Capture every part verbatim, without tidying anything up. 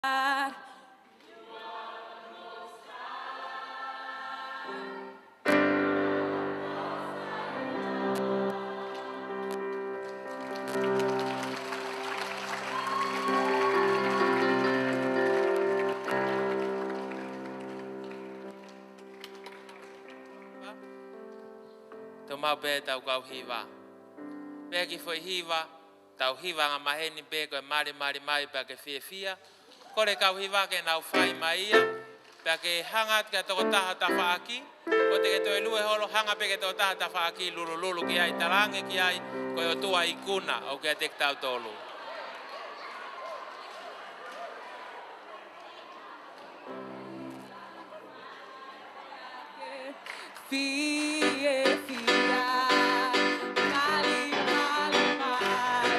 God. Tau maʻu pē ʻetau kau hiva. Pea ki he foʻi hiva, tau hiva angamaheni pē ko e Malimali Mai Pea Ke Fiefia. Kole e kau hiva ke nau fai mai ia, pea ke hanga atu ki he tokotaha tafaʻaki, ʻoua te ke toe lue holo, hanga pē ki he tokotaha tafaʻaki, lulululu ki ai, talaange ki ai, ko e ʻOtua ikuna ʻoku ʻiate kitautolu. Fiefia, malimali mai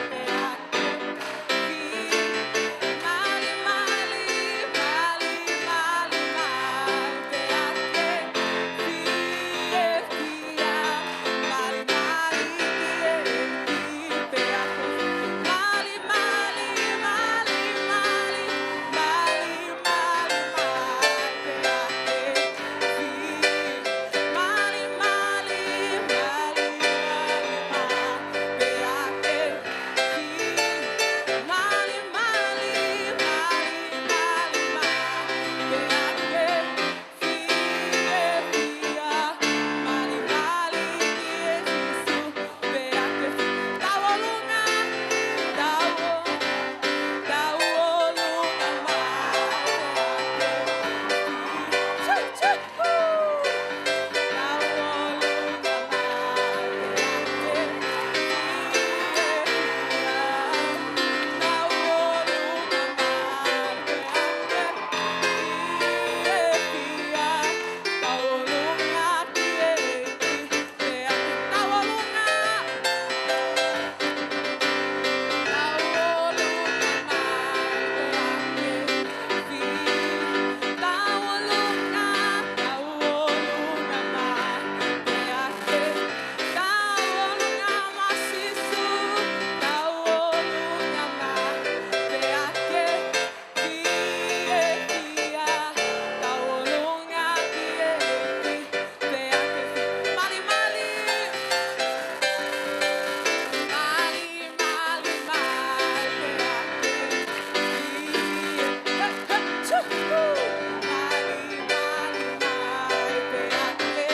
pea ke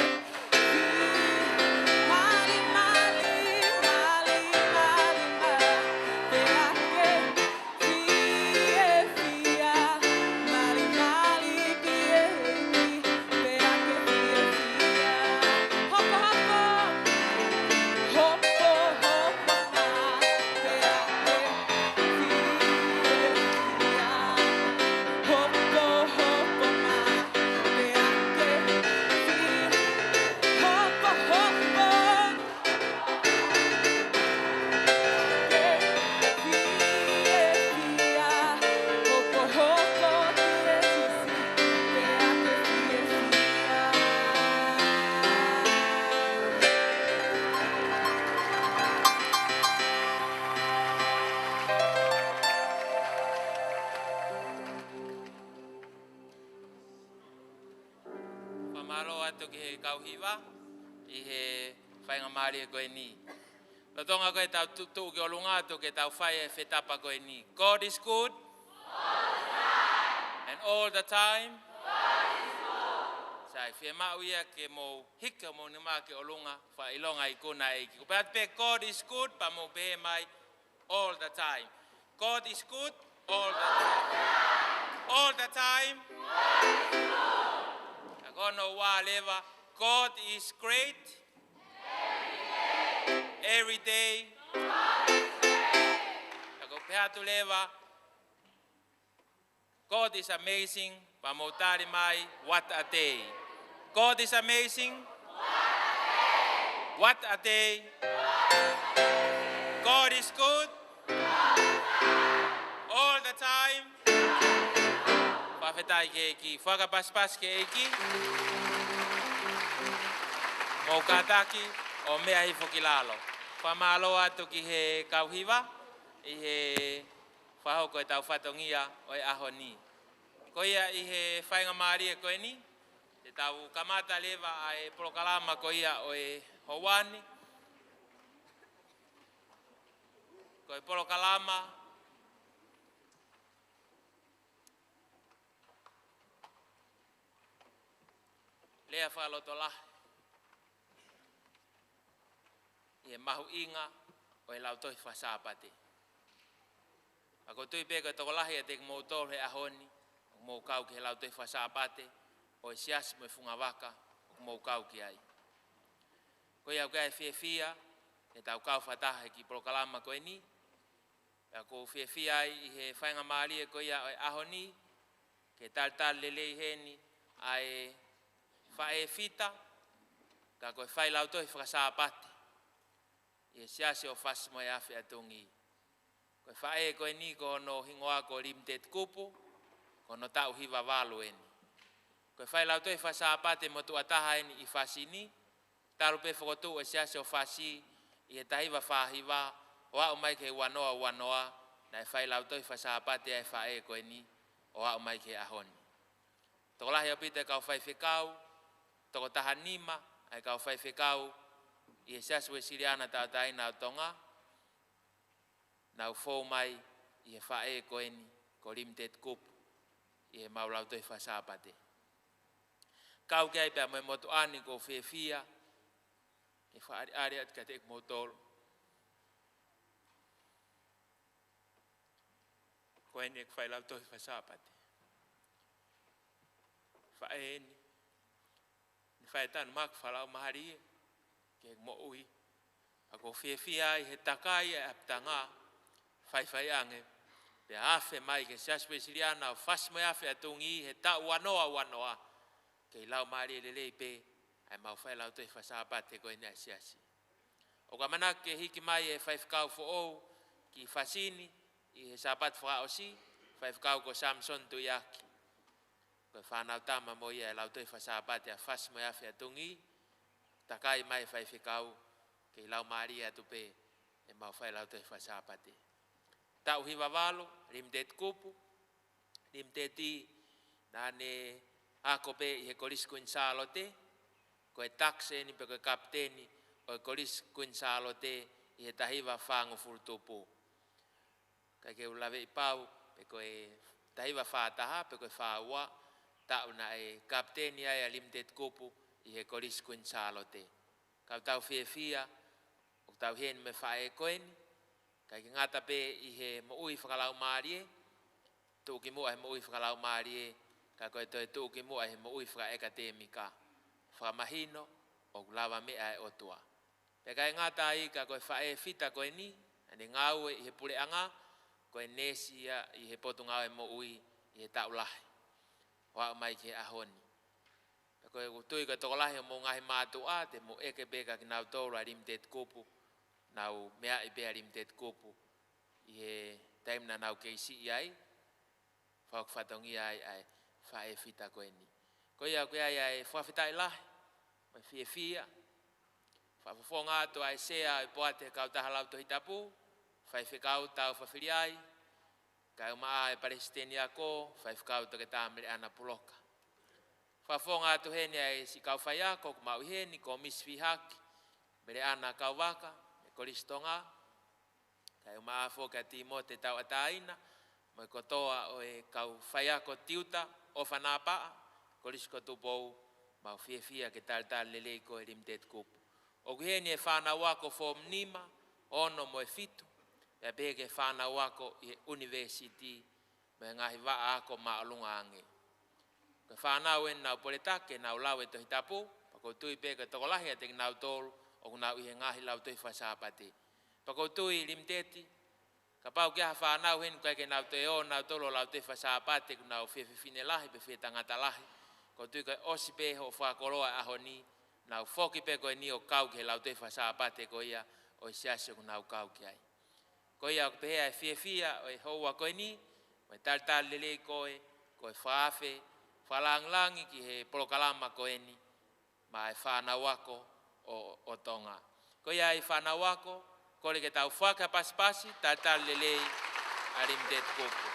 Fakamālō atu ki he kau hiva ʻi he faingamālie ko eni. Lolotonga ko ē ʻetau tu-, tuʻu ki ʻolunga atu ke tau fai e fetapa ko eni. God is good. And all the time. Sai, fiemaʻu ia ke mou hiki homou nima ki ʻolunga, fakaʻilonga e ikuna ʻa e ʻEiki. Ko e pehē atu pē God is good, pea mou pehē mai, all the time. God is good all the time. All the time. Ka ko hono ua leva, God is great every day. Ka ko e pehē atu leva, God is amazing, pea mou tali mai, what a day. God is amazing. What a day. God is good. All the time. Fakafetaʻi ki he ʻEiki. Fakapasipasi ki he ʻEiki. Mou kātaki ʻo meʻa hifo ki lalo. Fakamālō atu ki he kau hiva ʻi he Pea ko ʻetau fatongia ʻo e ʻaho ni. Ko ia ʻi he faingamālie ko eni, te tau kamata leva ʻa e polokalama ko ia ʻo e houa ni. Ko e polokalama lea fakalotolahi ʻi he mahuʻinga ʻo e lautohi faka-Sāpate. Pea ʻoku ou tui pē ko e tokolahi ʻiate kimoutolu he ʻaho ni, ʻoku mou kau ki he lautohi faka-Sāpate ʻo e siasi mo e fungavaka ʻoku mou kau ki ai. Ko ia ʻoku ʻi ai e fiefia ke tau kau fakataha he kiʻi polokalama ko eni. Pea ʻoku ou fiefia ai ʻi he faingamālie ko ia ʻo e ʻaho ni, ke talitali lelei heni ʻa e faʻē fita, ka ko e failautohi faka-Sāpate ʻi he siasi ʻo Fasi mo e Afi ʻa Tungī. Ko e faʻē ko eni ko hono hingoa ko Limteti Kupu, ko hono taʻu hiva valu eni. Ko e failautohi faka-Sāpate motuʻa taha eni ʻi Fasi ni, talu pē fokotuʻu e siasi ʻo Fasi ʻi he taha hiva fā hiva ʻo aʻu mai ki he ua noa ua noa, naʻe failautohi faka-Sāpate ʻa e faʻē ko eni ʻo aʻu mai ki he ʻaho ni. Tokolahi ʻaupito e kau faifekau, toko taha nima ʻa e kau faifekau ʻi he Siasi Uēsiliana Tauʻatāina ʻo Tonga, naʻa nau fou mai ʻi he faʻē ko eni, ko Limteti Kupu, ʻi heʻemau lautohi faka-Sāpate. Kau ki ai pea mo e motuʻa ni, ʻoku ou fiefia ke fakaʻaliʻali atu kiate kimoutolu. Ko eni ʻeku failautohi faka-Sāpate. Faʻē eni, naʻe fai e tanumaki fakalaumālie ki heʻeku moʻui. Pea ʻoku ou fiefia ai he takai ʻa e ʻapitanga, faifai ange, pea afe mai ki he Siasi Uēsiliana ʻo Fasi mo e Afi ʻa Tungī he taʻu ua noa ua noa, kei laumālie lelei pē ʻa ʻemau failautohi faka-Sāpate ko eni ʻa e siasi. ʻOku ʻamanaki ke hiki mai e faifekau foʻou ki Fasi ni ʻi he Sāpate fakaʻosi, faifekau ko Samisoni Tuiaki. Ko e fānau tama mo ia e lautohi faka-Sāpate ʻa Fasi mo e Afi ʻa Tungī, takai mai e faifekau, kei laumālie atu pē ʻemau failautohi faka-Sāpate. Taʻu hiva valu, Limteti Kupu, Limteti, naʻa ne ako pē ʻi he Kolisi Kuini Sālote, ko e takisi eni pe ko e kapiteni ʻo e Kolisi Kuini Sālote ʻi he taha hiva fāngofulu tupu. ʻIkai ke u laveʻi pau pe ko e taha hiva fā taha pe ko e fā ua, taʻu naʻe kapiteni ai ʻa Limteti Kupu ʻi he Kolisi Kuini Sālote. Ka ʻoku tau fiefia ʻoku tau ʻi heni mo e faʻē ko eni, ʻikai ke ngata pē ʻi he moʻui fakalaumālie, tuʻukimuʻa he moʻui fakalaumālie, ka ko e toe tuʻukimuʻa he moʻui fakaʻekatēmika, fakamahino ʻoku lavameʻa e ʻOtua. Pea ʻikai ngata ai, ka ko e faʻē fita ko eni, naʻa ne ngāue ʻi he puleʻanga, ko e neesi ia ʻi he Potungāue Moʻui ʻi he taʻu lahi ʻo aʻu mai ki he ʻaho ni. Pea ko ʻeku tui ko e tokolahi ʻo homou ngaahi mātuʻa, te mou ʻeke pē kia kinautolu ʻa Limteti Kupu, nau meaʻi pē ʻa Limteti Kupu ʻi he taimi naʻa nau kei siʻi ai, fakafatongia ai ʻa e faʻē fita ko eni. Ko ia ʻoku ʻi ai ʻa e fakafetaʻi lahi mo e fiefia, fakafofonga atu ʻa e Sea ʻo e Poate Kautaha Lautohi Tapu, Faifekau Tau Fafiliai, kae ʻumaʻā e Palesiteni Ako, Faifekau Toketā Meleʻana Puloka. Fakafofonga atu heni ʻa e siʻi kau faiako ʻoku mau ʻi heni, ko Misi Fihaki Meleʻana Kauvaka, e Kolisi Tonga, kae ʻumaʻā foki ʻa Tīmote Tauʻatāina, mo e kotoa ʻo e kau faiako tiuta ʻofa Napaʻa, Kolisi ko Tupou, mau fiefia ke talitali lelei koe Limteti Kupu. ʻOku ʻi heni e fānau ako foomu nima, ono mo e fitu, pea pehē ki he fānau ako ʻi he ʻunivēsiti, mo e ngaahi vaʻa ako māʻolunga ange. Ko e fānau eni naʻa nau poletaki ke nau lau e Tohi Tapu, pea ʻoku ou tui pē ko e tokolahi ʻiate kinautolu ʻoku nau ʻi he ngaahi lautohi faka-Sāpate. Pea ʻoku ou tui Limteti, kapau ʻoku ʻi ai ha fānau heni ʻoku ʻikai ke nau toe ō nautolu ʻo lautohi faka-Sāpate, ʻoku nau fie fefine lahi pe fie tangata lahi, ʻoku ou tui kuo ʻosi pē hoʻo fakakoloa ʻaho ni, nau foki pē ko eni ʻo kau ki he lautohi faka-Sāpate ko ia ʻo e siasi ʻoku nau kau ki ai. Ko ia ʻoku pehē ʻa e fiefia ʻo e houa ko eni, mo e talitali lelei koe, ko e fakaafe fakalāngilangi ki he polokalama ko eni, maʻa e fānau ako ʻo, ʻo Tonga. Ko ia ʻa e fānau ako, kole ke tau fakapasipasi, talitali lelei, ʻa Limited Kupu.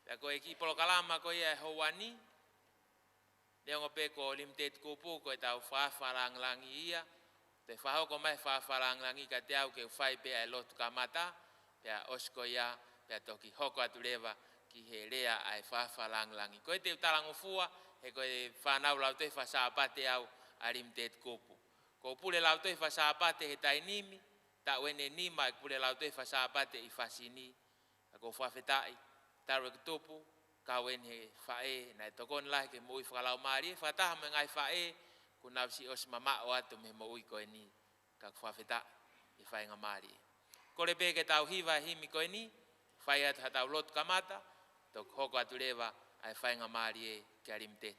Pea ko e kiʻi polokalama ko ia ʻo e houa ni, neongo pē ko Limited Kupu, ko ʻetau fakafakalāngilangi ia, toe fakahoko mai e fakafakalāngilangi kiate au ke u fai pē ʻa e lotu kamata, pea ʻosi ko ia, pea toki hoko atu leva ki he lea ʻa e fakafakalāngilangi. Ko e te u talangofua, he ko e fānau lautohi faka-Sāpate au ʻa Limited Kupu. Ko e pule lautohi faka-Sāpate he taimi ni, taʻu eni ʻe nima e pule lautohi faka-Sāpate ʻi Fasi ni, ka ʻoku ou fakafetaʻi, talu e tupu, kau eni he faʻē, naʻe tokoni lahi ki he moʻui fakalaumālie, fakataha mo e ngaahi faʻē, kuo nau siʻi ʻosi mamaʻo atu mei he moʻui ko eni, ka ʻoku ou fakafetaʻi he faingamālie. Kole pē ke tau hiva e himi ko eni, fai atu haʻatau lotu kamata, toki hoko atu leva ʻa e faingamālie kia Limited.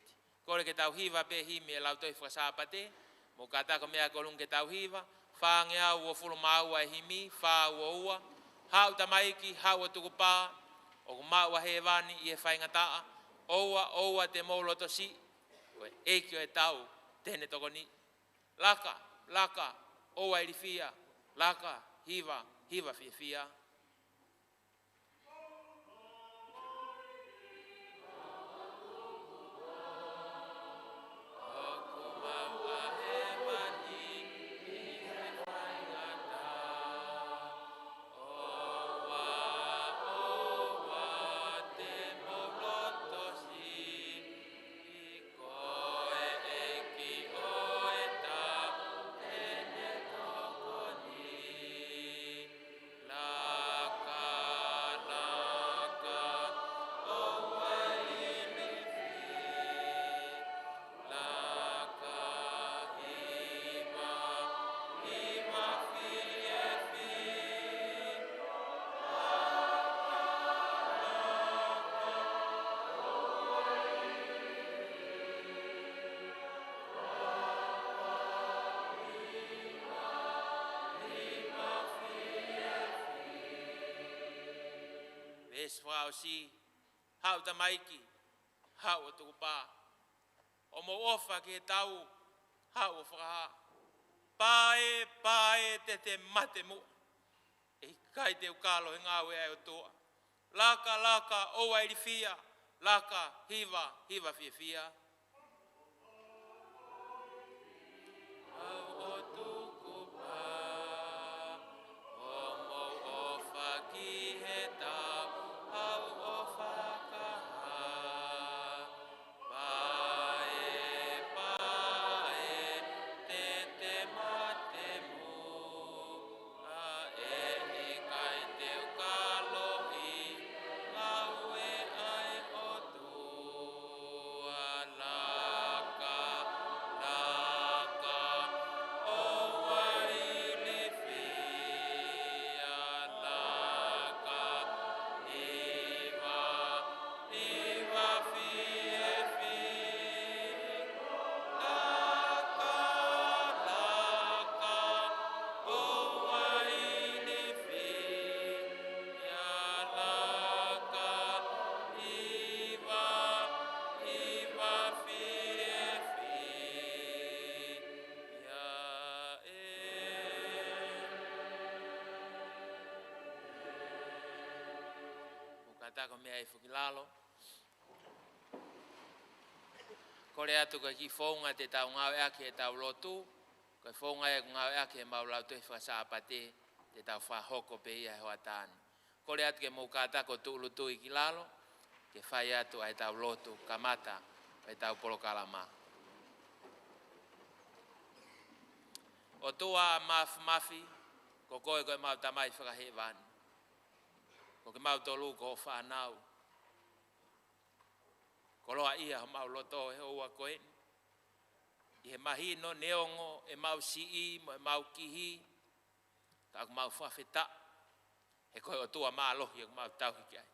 Kole ke tau hiva pē himi e lautohi faka-Sāpate, mou kātaki ʻo meʻa ki ʻolunga ke tau hiva, fāngeau uofulu mā ua e himi, fā ua ua, Haʻu tamaiki, haʻu ʻo tukupā, ʻoku maʻu ʻa hēvani ʻi he faingataʻa, ʻoua, ʻoua te mou lotosiʻi, ko e ʻEiki ʻo e tau, te ne tokoniʻi. Laka, laka, ʻoua ilifia, laka, hiva, hiva fiefia. Laka, laka, ʻoua ʻe ilifia. Laka, hiva, hiva fiefia. Laka, laka, ʻoua ʻe ilifia. Veesi fakaʻosi, haʻu tamaiki, haʻu ʻo tukupā. ʻO mou ʻofa ki he tau, haʻu ʻo fakahā. Pā ē, pā ē, te te mate muʻa. ʻE ʻikai te u kalo he ngāue ʻa e ʻOtua. Laka, laka, ʻoua ilifia. Laka, hiva, hiva fiefia. Haʻu ʻo tukupā, ʻo mou ʻofa ki he tau, haʻu ʻo fakahā. Pā ē, pā ē, te te mate muʻa, ʻe ʻikai te u kalo he ngāue ʻa e ʻOtua. Laka, laka, ʻoua ilifia, laka, hiva, hiva fiefia. Laka, laka, ʻoua ilifia, laka, hiva, hiva fiefia. Mou kātaki ʻo meʻa hifo ki lalo. Kole atu ko e kiʻi founga te tau ngāueʻaki ʻetau lotu, ko e founga ia ʻoku ngāueʻaki ʻemau lautohi faka-Sāpate, te tau fakahoko pē ia he hoʻatā ni. Kole atu ke mou kātaki ʻo tūʻulutui ki lalo, ke fai atu ʻa ʻetau lotu kamata ʻo ʻetau polokalama. ʻOtua Māfimafi, ko koe ko ʻemau Tamai Fakahēvani. Ko kimautolu ko hoʻo fānau. Koloaʻia homau loto he houa ko eni. ʻI he mahino neongo ʻemau siʻi mo ʻemau kihi, ka ʻoku mau fakafetaʻi, he ko e ʻOtua mālohi ʻoku mau tauhi ki ai.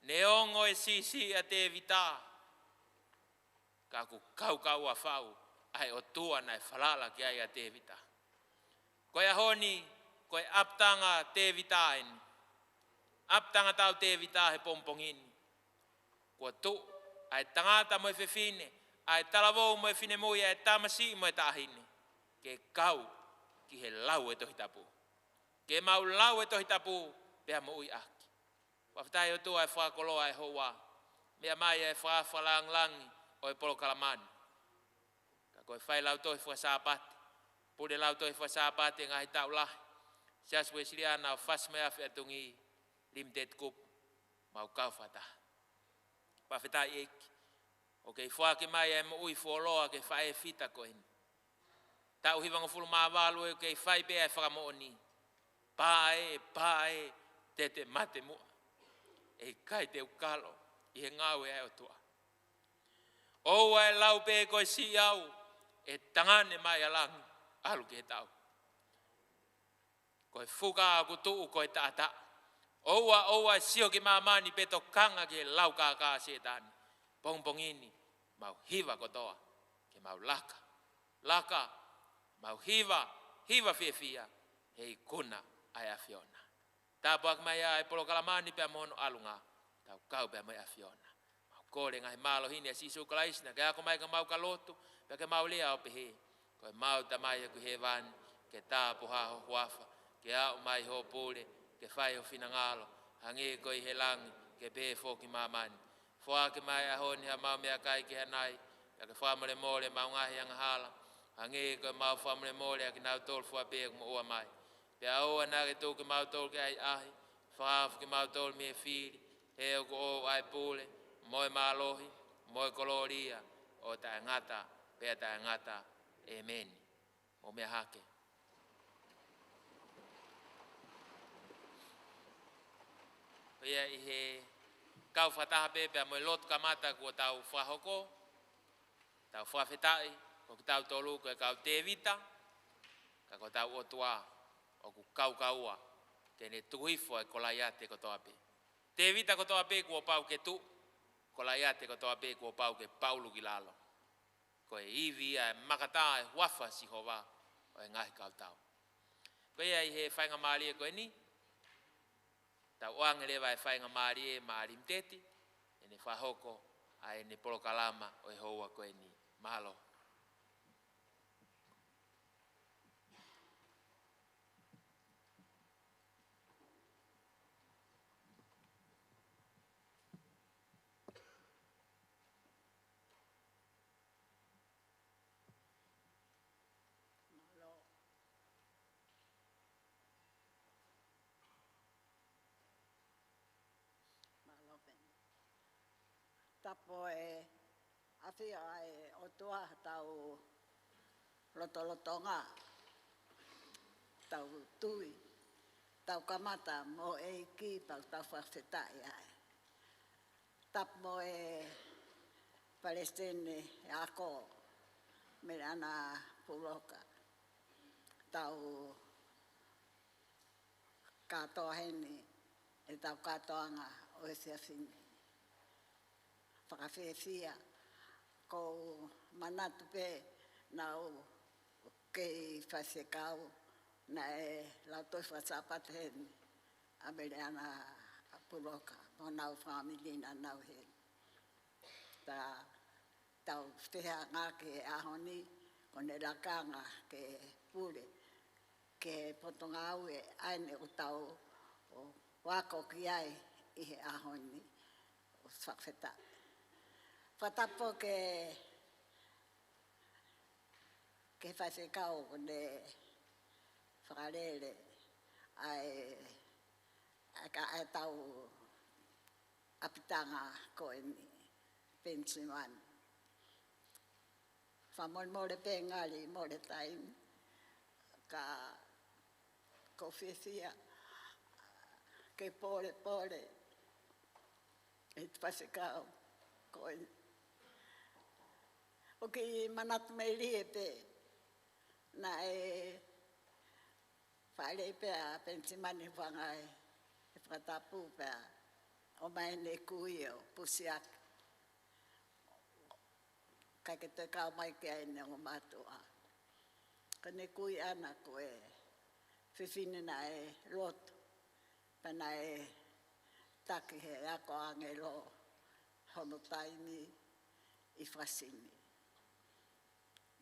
Neongo e siʻisiʻi ʻa Tēvita, ka ʻoku kaukaua fau ʻa e ʻOtua naʻe falala ki ai ʻa Tēvita. Ko e ʻaho ni, ko e ʻapitanga Tēvita eni. ʻApitanga tau Tēvita he pongipongi ni. Kuo tuʻu ʻa e tangata mo e fefine, ʻa e talavou mo e finemui, ʻa e tamasiʻi mo e taʻahine, ke kau ki he lau e Tohi Tapu. Ke mau lau e Tohi Tapu pea moʻui ʻaki. Fakafetaʻi ʻOtua e fakakoloa e houa. Meʻa mai e fakafakalāngilangi ʻo e polokalama ni. Ka ko e fai lautohi fakasāpate, pule lautohi fakasāpate ngaahi taʻu lahi, Siasi Uēsiliana ʻo Fasi mo e Afi ʻa Tonga Limited Group, mau kau fakataha. Fakafetaʻi ʻEiki, ʻoku ke foaki mai e moʻui fuoloa ki he faʻē fita ko eni. Taʻu hivangofulu mā valu ʻoku ke fai pē ʻa e fakamoʻoni. Paʻe, paʻe, te te mate muʻa. ʻE ʻikai te u kalo ʻi he ngāue ʻa e ʻOtua. ʻOua ʻe lau pē ko e siʻi au, ʻe tangane mai ʻa langi, ʻalu ki he tau. Ko e fuka ʻoku tuʻu ko e taʻataʻa. ʻOua, ʻoua ʻe sio ki māmani pe tokanga ki he lau kākā ʻa Sētane. Pongipongi ni, mau hiva kotoa, ke mau laka. Laka, mau hiva, hiva fiefia, he ikuna ʻa e ʻAfiona. Tāpuaki mai ʻa e polokalama ni pea mo hono ʻalunga, tau kau pea mo e ʻAfiona. Mau kole ngaahi mālohi ni ʻa Sīsū Kalaisi, naʻa ke ako mai ka mau ka lotu, pea ke mau lea ʻo pehē: Ko ʻemau Tamai ʻoku ʻi hēvani, ke tāpuhā ho huafa, ke aʻu mai hoʻo pule, ke fai ho finangalo, hangē ko ʻi he langi, ke pehē foki ʻi māmani. Foaki mai he ʻaho ni haʻamau meʻakai ki he ʻanai, pea ke fakamolemole ʻemau ngaahi angahala, hangē ko ʻemau fakamolemole ʻa kinautolu fua pē ʻoku moʻua mai. Pea ʻoua naʻa ke tuku kimautolu ki he ʻahiʻahi, fakahaofi kimautolu mei he fili, he ʻoku ʻoʻou ʻa e pule, mo e mālohi, mo e kolōlia, ʻo taʻengata pea taʻengata. ʻĒmeni. Mou meʻa hake. Ko ia ʻi he kau fakataha pē pea mo e lotu kamata kuo tau fakahoko, tau fakafetaʻi, ko kitautolu ko e kau Tēvita, ka ko hotau ʻOtua ʻoku kaukaua ke ne tuku hifo ʻa e Kolaiate kotoa pē. Tēvita kotoa pē kuo pau ke tuʻu, Kolaiate kotoa pē kuo pau ke paulu ki lalo. Ko e ivi ia ʻe makatā e huafa ʻo Sihova ʻo e ngaahi kautau. Ko ia ʻi he faingamālie ko eni, tau ʻoange leva e faingamālie maʻa Limiteti, ʻene fakahoko ʻa ʻene polokalama ʻo e houa ko eni. Mālō. Mālō. Mālō pē. Tapu e ʻafio ʻa e ʻOtua hotau lotolotonga, tau tui, tau kamata mo e ʻEiki pea tau fakafetaʻi ai. Tapu mo e Palesiteni e ako, Meleana Puloka. Tau kātoa heni ʻetau kātoanga ʻo e efiafi ni. Fakafiefia, ʻoku ou manatu pē naʻa ku kei faifekau naʻe lautohi fakasāpate heni ʻa Meleana Puloka mo honau fāmili naʻa nau heni. Ta tau fehangahangai he ʻaho ni, ko ʻene lakanga ke pule ki he potungāue ʻa eni ʻoku tau ako ki ai ʻi he ʻaho ni. ʻOku fakafetaʻi. Fakatapu ki he, ki he faifekau kuo ne fakalele ʻa e, ʻa e ka-, ʻa ʻetau ʻapitanga ko eni, Penisimani. Fakamolemole pē ngali mole taimi, ka ʻoku ou fiefia ke polepole ʻi he faifekau ko eni. ʻOku ou kiʻi manatu melie pē naʻe fale pē ʻa Penisimani Huangai he fakatapu pea ʻomai ʻene kui ʻo pusiaki. Kae ke te kau mai ki ai ʻene ongo mātuʻa. Ka ʻene kui ʻana ko e fefine naʻe lotu, pea naʻe taki he ako ʻāngelo hono taimi ʻi Fakasini.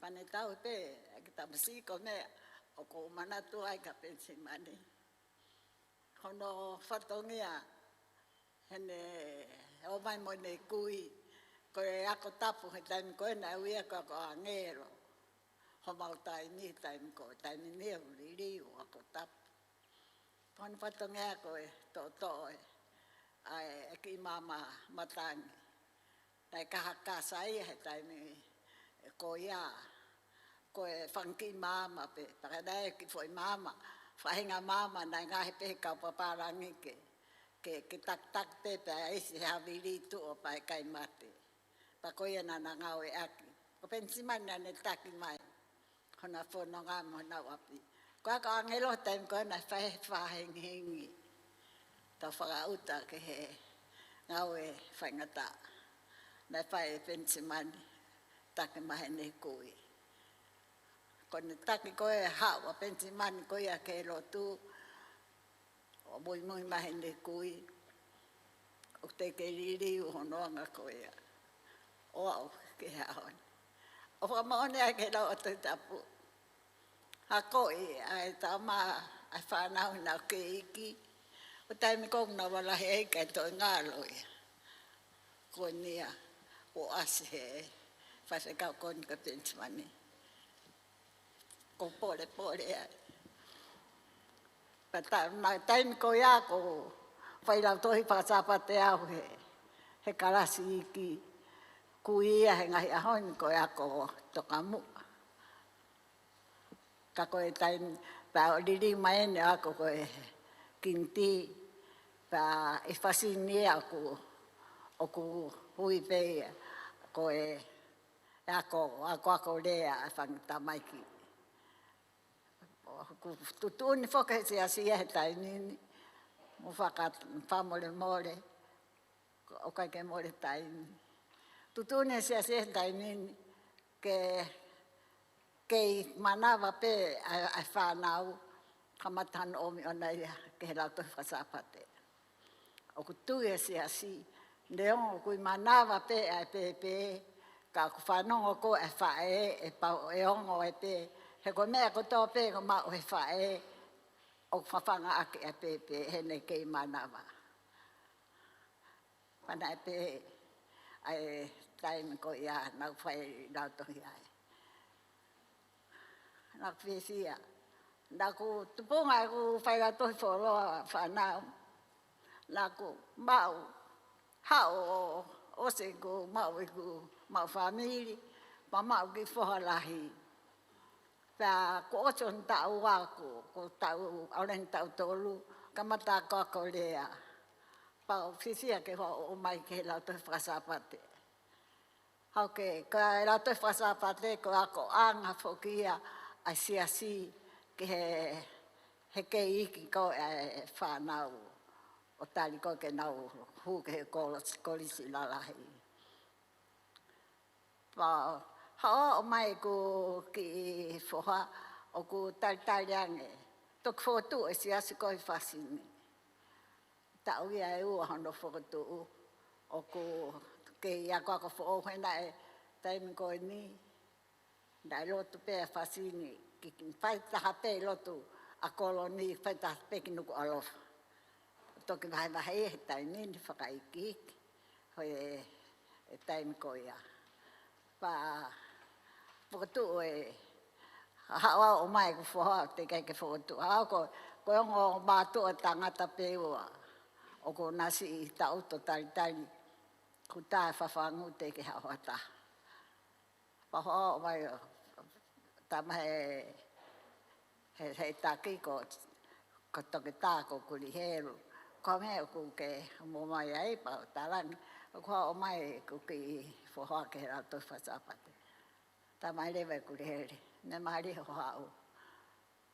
Pea ne tauhi pē ʻa e kiʻi tamasiʻi ko e meʻa, ʻOku ou manatu ai kia Penisimani hono fatongia heʻene ō mai mo ʻene kui. Ko e ako tapu he taimi ko ē naʻe ui ia ko e ako ʻāngelo. Homau taimi, taimi ko, taimi ni ʻoku liliu ako tapu. Ko hono fatongia ko e toʻotoʻo ʻa e kiʻi maama matangi. Naʻe kaha kasa ia he taimi ko ia. Ko e fanga kiʻi maama pē, pea ka naʻe kiʻi foʻi maama, faʻahinga maama naʻe ngaohi pē he kau pāpālangi ke, ke, ke takitaki pē pea ʻi ai ha vili tuʻo pea ʻikai mate. Pea ko ia naʻa na ngāueʻaki. Ko Penisimani naʻa ne taki mai hona fononga mo honau ʻapi. Ko e ako ʻāngelo taimi ko ē naʻe fai he faʻahinga hengihengi. Tau fakaʻuta ki he ngāue faingataʻa naʻe fai ʻe Penisimani, taki mai heʻene kui. Ko ʻene taki ko ē haʻu ʻa Penisimani ko ia ki he lotu, ʻo muimui mai heʻene kui, ʻoku teʻeki liliu hono anga ko ia ʻo aʻu ki he ʻaho ni. ʻOku fakamoʻoni ai ki he lau ʻa e Tohi Tapu, akoʻi ʻa e tama ʻa e fānau ʻi heʻenau kei iiki, ʻo taimi ko ē ʻoku nau lalahi ai kae toe ngalo ia. Ko eni ia, ʻoku ʻasi he faifekau ko eni kia Penisimani. ʻOku polepole ai. Pea ta-, na taimi ko ia ʻoku ou fai lautohi faka-Sāpate au he, he kalasi iiki. Kui ia he ngaahi ʻaho ni ko e ako tokamuʻa. Ka ko e taimi, pea ʻoku liliu mai eni ʻa e ako ko e kiniti, pea ʻi Fasini ia ʻoku, ʻoku ui pē ia ko e ako, ako, ako lea ʻa e fanga tamaiki. ʻOku tuʻutuʻuni foki he siasi ia he taimi ni, mo faka-, fakamolemole, ʻoku ʻikai ke mole taimi. Tuʻutuʻuni he siasi he taimi ni ke, kei manava pē ʻa e, ʻa e fānau, kamata hono ʻomi ʻona ia ki he lautohi faka-Sāpate. ʻOku tui e siasi, neongo ʻoku ʻi manava pē ʻa e pēpē, ka ʻoku fanongo ko ē ʻa e faʻē, ʻe pau ʻe ongo ʻa e pē, he ko e meʻa kotoa pē ʻoku maʻu he faʻē, ʻoku fafangaʻaki ʻa e pēpē, heʻene kei manava. Pea naʻe pehē ʻa e taimi ko ia naʻa ku fai lautohi ai. Naʻa ku fiefia. Naʻa ku tupunga ʻeku fai lautohi fuoloa fānau. Naʻa ku maʻu, haʻu ʻo ʻosi ʻeku maʻu ʻeku maʻu fāmili, pea maʻu kiʻi foha lahi. Pea kuo ʻosi hono taʻu ua, ko, ko e taʻu, ʻalu eni taʻu tolu, kamata ako ako lea. Pea u fiefia ke u ō mai ki he lautohi faka-Sāpate. Hau ke, ko e lautohi faka-Sāpate, ko e akoʻanga foki ia ʻa e siasi ki he, he kei iiki ko ē ʻa e fānau, ʻo tali ko ē ke nau hū ki he kolo-, kolisi lalahi. Pea haʻu mai ʻeku kiʻi foha ʻoku talitali ange. Toki fokotuʻu e siasi ko ē ʻi Fasini. Taʻu ia ʻe ua hono fokotuʻu, ʻoku kei akoako foʻou he naʻe taimi ko eni, naʻe lotu pē ʻa Fasini, ke, ke fai taha pē lotu ʻa Koloni, fai taha pē ki Nukuʻalofa. Toki vahevahe ia he taimi ni fakaikiiki, ko e, e taimi ko ia. Pea fokotuʻu e, haʻu ʻo ʻomai ʻeku foha, teʻeki ai ke fokotuʻu. Haʻu ko, ko e ongo mātuʻa tangata pē ua, ʻoku na siʻi taʻuto talitali, kuo tā e fafangu teʻeki haʻu ha taha. Pea haʻu mai ʻo, tama he, he, he taki ko, ko Toketā ko Kulihelu. Ko e meʻa ʻoku ke ō mai ai pea u talaange, ʻoku haʻu mai ʻeku kiʻi foha ki he lautohi faka-Sāpate. Tā mai leva ʻe Kulihelu, ne mali ho haʻu.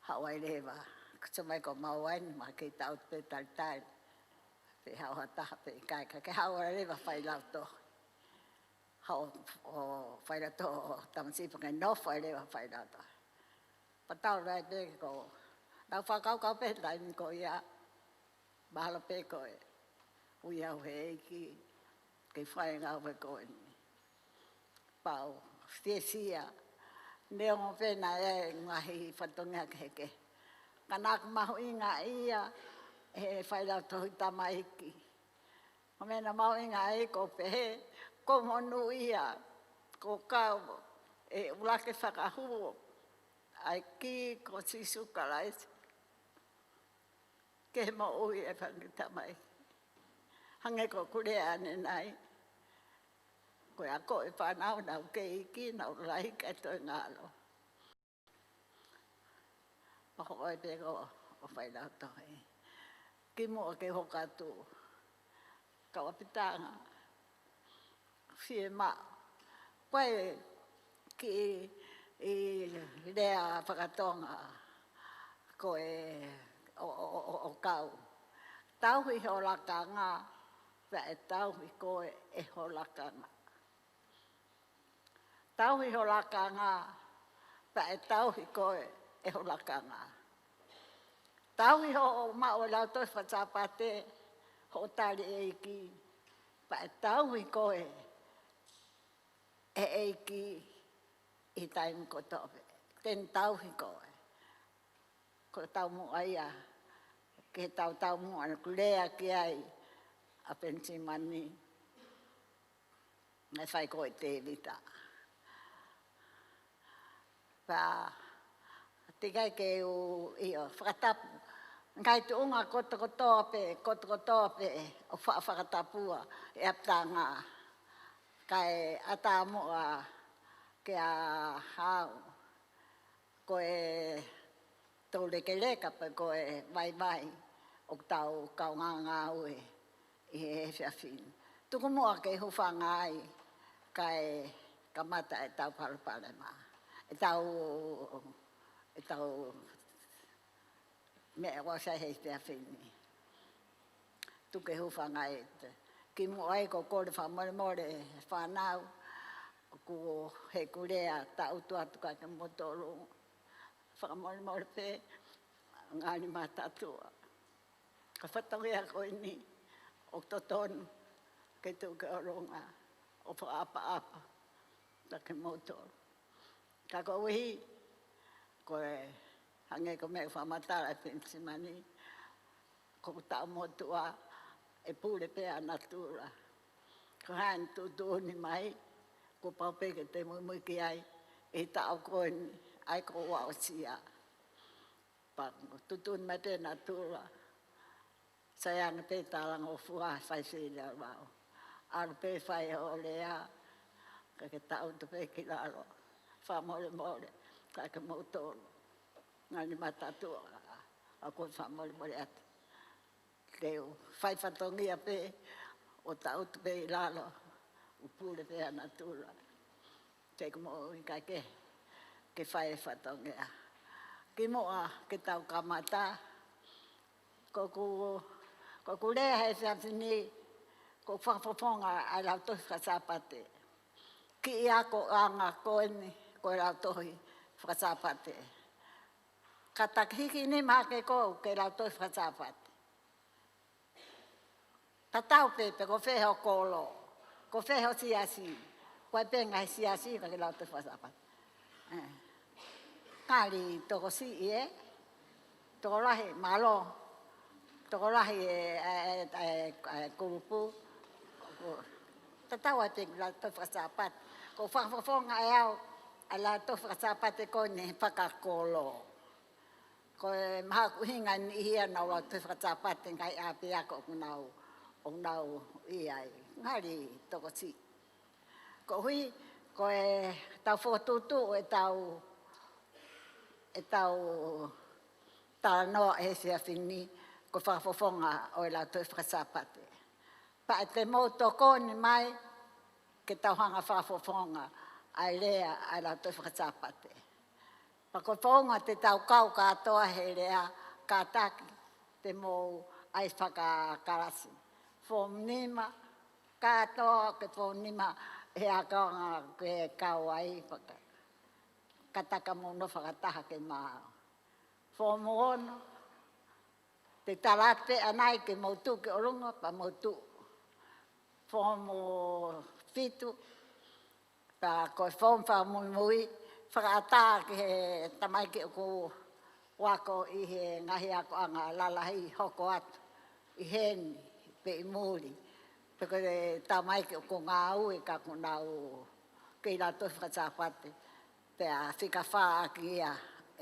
Haʻu ai leva, ko e tō mai ko mau ai ni ma kei taʻuto pē talitali. Pe haʻu ha taha pe ʻikai, ka ke haʻu ai leva fai lautohi. Haʻu ʻo fai lautohi, ʻo tamasiʻi pē ke nofo ai leva fai lautohi. Pea tau lai pē ko, naʻa ku fakakaukau pē taimi ko ia, mahalo pē ko e ui au he ʻEiki ke fai e ngāue ko eni. Pea u fiefia, Neongo pē naʻe ʻi ai e ngaahi fatongia kehekehe, ka naʻe mahuʻinga ia he failautohi tamaiki. Ko e meʻa naʻe mahuʻinga ai ko e pehē, ko e monūʻia, ko e kau e ʻuluaki fakahū ʻa e kī ko Sīsū Kalaisi ki he moʻui ʻa e fanga kiʻi tamaiki. Hangē ko ʻeku lea ʻanenai, ko e ako ʻa e fānau naʻa nau kei iiki, naʻa nau lahi kae toe ngalo. Pea ko e pehē ko e failautohi, kimuʻa ke hoko atu, kau ʻapitanga, fiemaʻu. Ko e kiʻi lea fakatonga ko e ʻo, ʻo, ʻo, ʻo kau. Tauhi ho lakanga, pea ʻe tauhi koe ʻe ho lakanga. Tauhi ho lakanga, pea ʻe tauhi koe ʻe ho lakanga. Tauhi hoʻo maʻu e lautohi faka-Sāpate, hoʻo tali e ʻEiki, pea ʻe tauhi koe ʻe he ʻEiki ʻi he taimi kotoa pē. Te ne tauhi koe. Ko e taumuʻa ia, ke tau taumuʻa, naʻa ku lea ki ai ʻa Penisimani, naʻe fai ko e Tēvita. Pea, teʻeki ai ke u, ʻio, fakatapu. Ngaahi tuʻunga kotokotoa pē, kotokotoa pē, ʻoku faʻa fakatapua ʻe ʻapitanga. Kae ʻatā muʻa kia au ko e toulekeleka pe ko e vaivai ʻoku tau kaungā ngāue ʻi he efiafi ni. Tuku muʻa ke u hūfanga ai kae kamata ʻetau palopalema. ʻEtau, ʻetau meʻa ʻoku sai he efiafi ni. Tuku ke u hūfanga ai. Kimuʻa ai ʻoku ou kole fakamolemole he fānau, ʻoku, heʻeku lea taʻutu atu kiate kimoutolu. Fakamolemole pē, ngali mātātua. Ka fatongia ko eni, ʻoku totonu ke tuku ke ʻolunga, ʻo fakaʻapaʻapa kiate kimoutolu. Ka koeʻuhi, ko e hangē ko e meʻa fakamatala ʻa Penisimani, ko ʻetau motuʻa ʻe pule pē ʻa natula. Ko e hā ʻene tuʻutuʻuni mai, kuo pau pē ke te muimui ki ai, ʻi he taʻu ko eni, ʻa ia kuo aʻusia. Pea tuʻutuʻuni mai pē ʻa natula. Sai ange pē talangofua, fai sili a vao. ʻAlu pē fai hoʻo lea, ka ke taʻutu pē ki lalo. Fakamolemole kiate kimoutolu. Ngali mātātua, ʻa, ʻoku ou fakamolemole atu. Te u fai fatongia pē, ʻo taʻutu pē ʻi lalo, ʻo pule pē ʻa natula. Te u moʻui kae ke, ke fai e fatongia. Kimuʻa ke tau kamata, ko ʻeku, ko ʻeku lea he efiafi ni, ko e fakafofonga ʻa e lautohi faka-Sāpate. Kiʻi akoʻanga ko eni, ko e lautohi faka-Sāpate. Ka ta hiki nima hake ʻoku ke lautohi faka-Sāpate. Tatau pē, pe ko fē ho kolo, ko fē ho siasi, ko e pē ngaahi siasi ʻoku ke lautohi faka-Sāpate. ʻE. Ngali tokosiʻi ē, tokolahi, mālō, tokolahi e, e, e, e, e kulupu. Tatau ai pē lautohi faka-Sāpate. Ko e fakafofonga ʻe au ʻa e lautohi faka-Sāpate ko eni fakakolo. Ko e mahaku hinga ni ia naʻa nau lautohi faka-Sāpate ngaahi ʻapiako ʻoku nau, ʻoku nau ʻi ai. Ngali tokosiʻi. Koeʻuhi, ko ʻetau fokotuʻutuʻu ʻetau, ʻetau talanoa he efiafi ni, ko e fakafofonga ʻo e lautohi faka-Sāpate. Pea te mou tokoni mai, ke tau hanga fakafofonga ʻa e lea ʻa e lautohi faka-Sāpate. Pea ko e founga te tau kau kātoa he lea, kātaki te mou ʻai fakakalasi. Foomu nima, kātoa ki he foomu nima he ʻakonga ke kau ai, pea ka, kātaki mou nofo fakataha ke mau. Foomu ono, te u tala atu pē ʻanai ke mou tuʻu ki ʻolunga, pea mou tuʻu. Foomu fitu, pea ko e foomu fakamuimui, Fakaʻatā ki he tamaiki ʻoku ako ʻi he ngaahi akoʻanga lalahi hoko atu ʻi heni pe ʻi muli. Pe ko e tamaiki ʻoku ngāue ka ʻoku nau kei lau tohi faka-Sāpate, pea fika fā ʻaki ia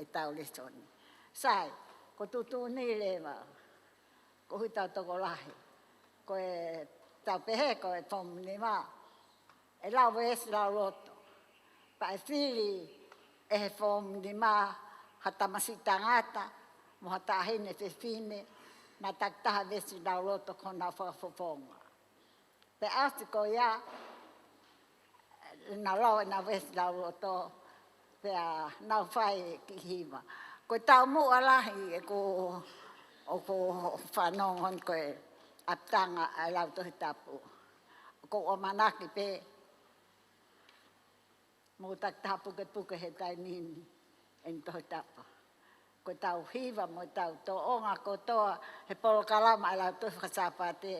ʻetau lēsoni. Sai, ko e tuʻutuʻuni leva, ko hotau tokolahi, ko ʻetau pehē ko e foomu nima, ʻe lau veesi lauloto. Pea ʻe fili ʻe he foomu nima ha tamasiʻi tangata mo ha taʻahine fefine, naʻa takitaha veesi lauloto ko honau fakafofonga. Pea ʻosi ko ia, nau lau ʻenau veesi lauloto, pea nau fai e kiʻi hiva. Ko e taumuʻa lahi ʻeku, ʻoku fanongo ko e ʻapitanga ʻa e lau Tohi Tapu. ʻOku ou ʻamanaki pē mou takitaha pukepuke he taimi ni ʻene Tohi Tapu. Ko ʻetau hiva mo ʻetau tōʻonga kotoa he polokalama ʻa e lau tohi faka-Sāpate,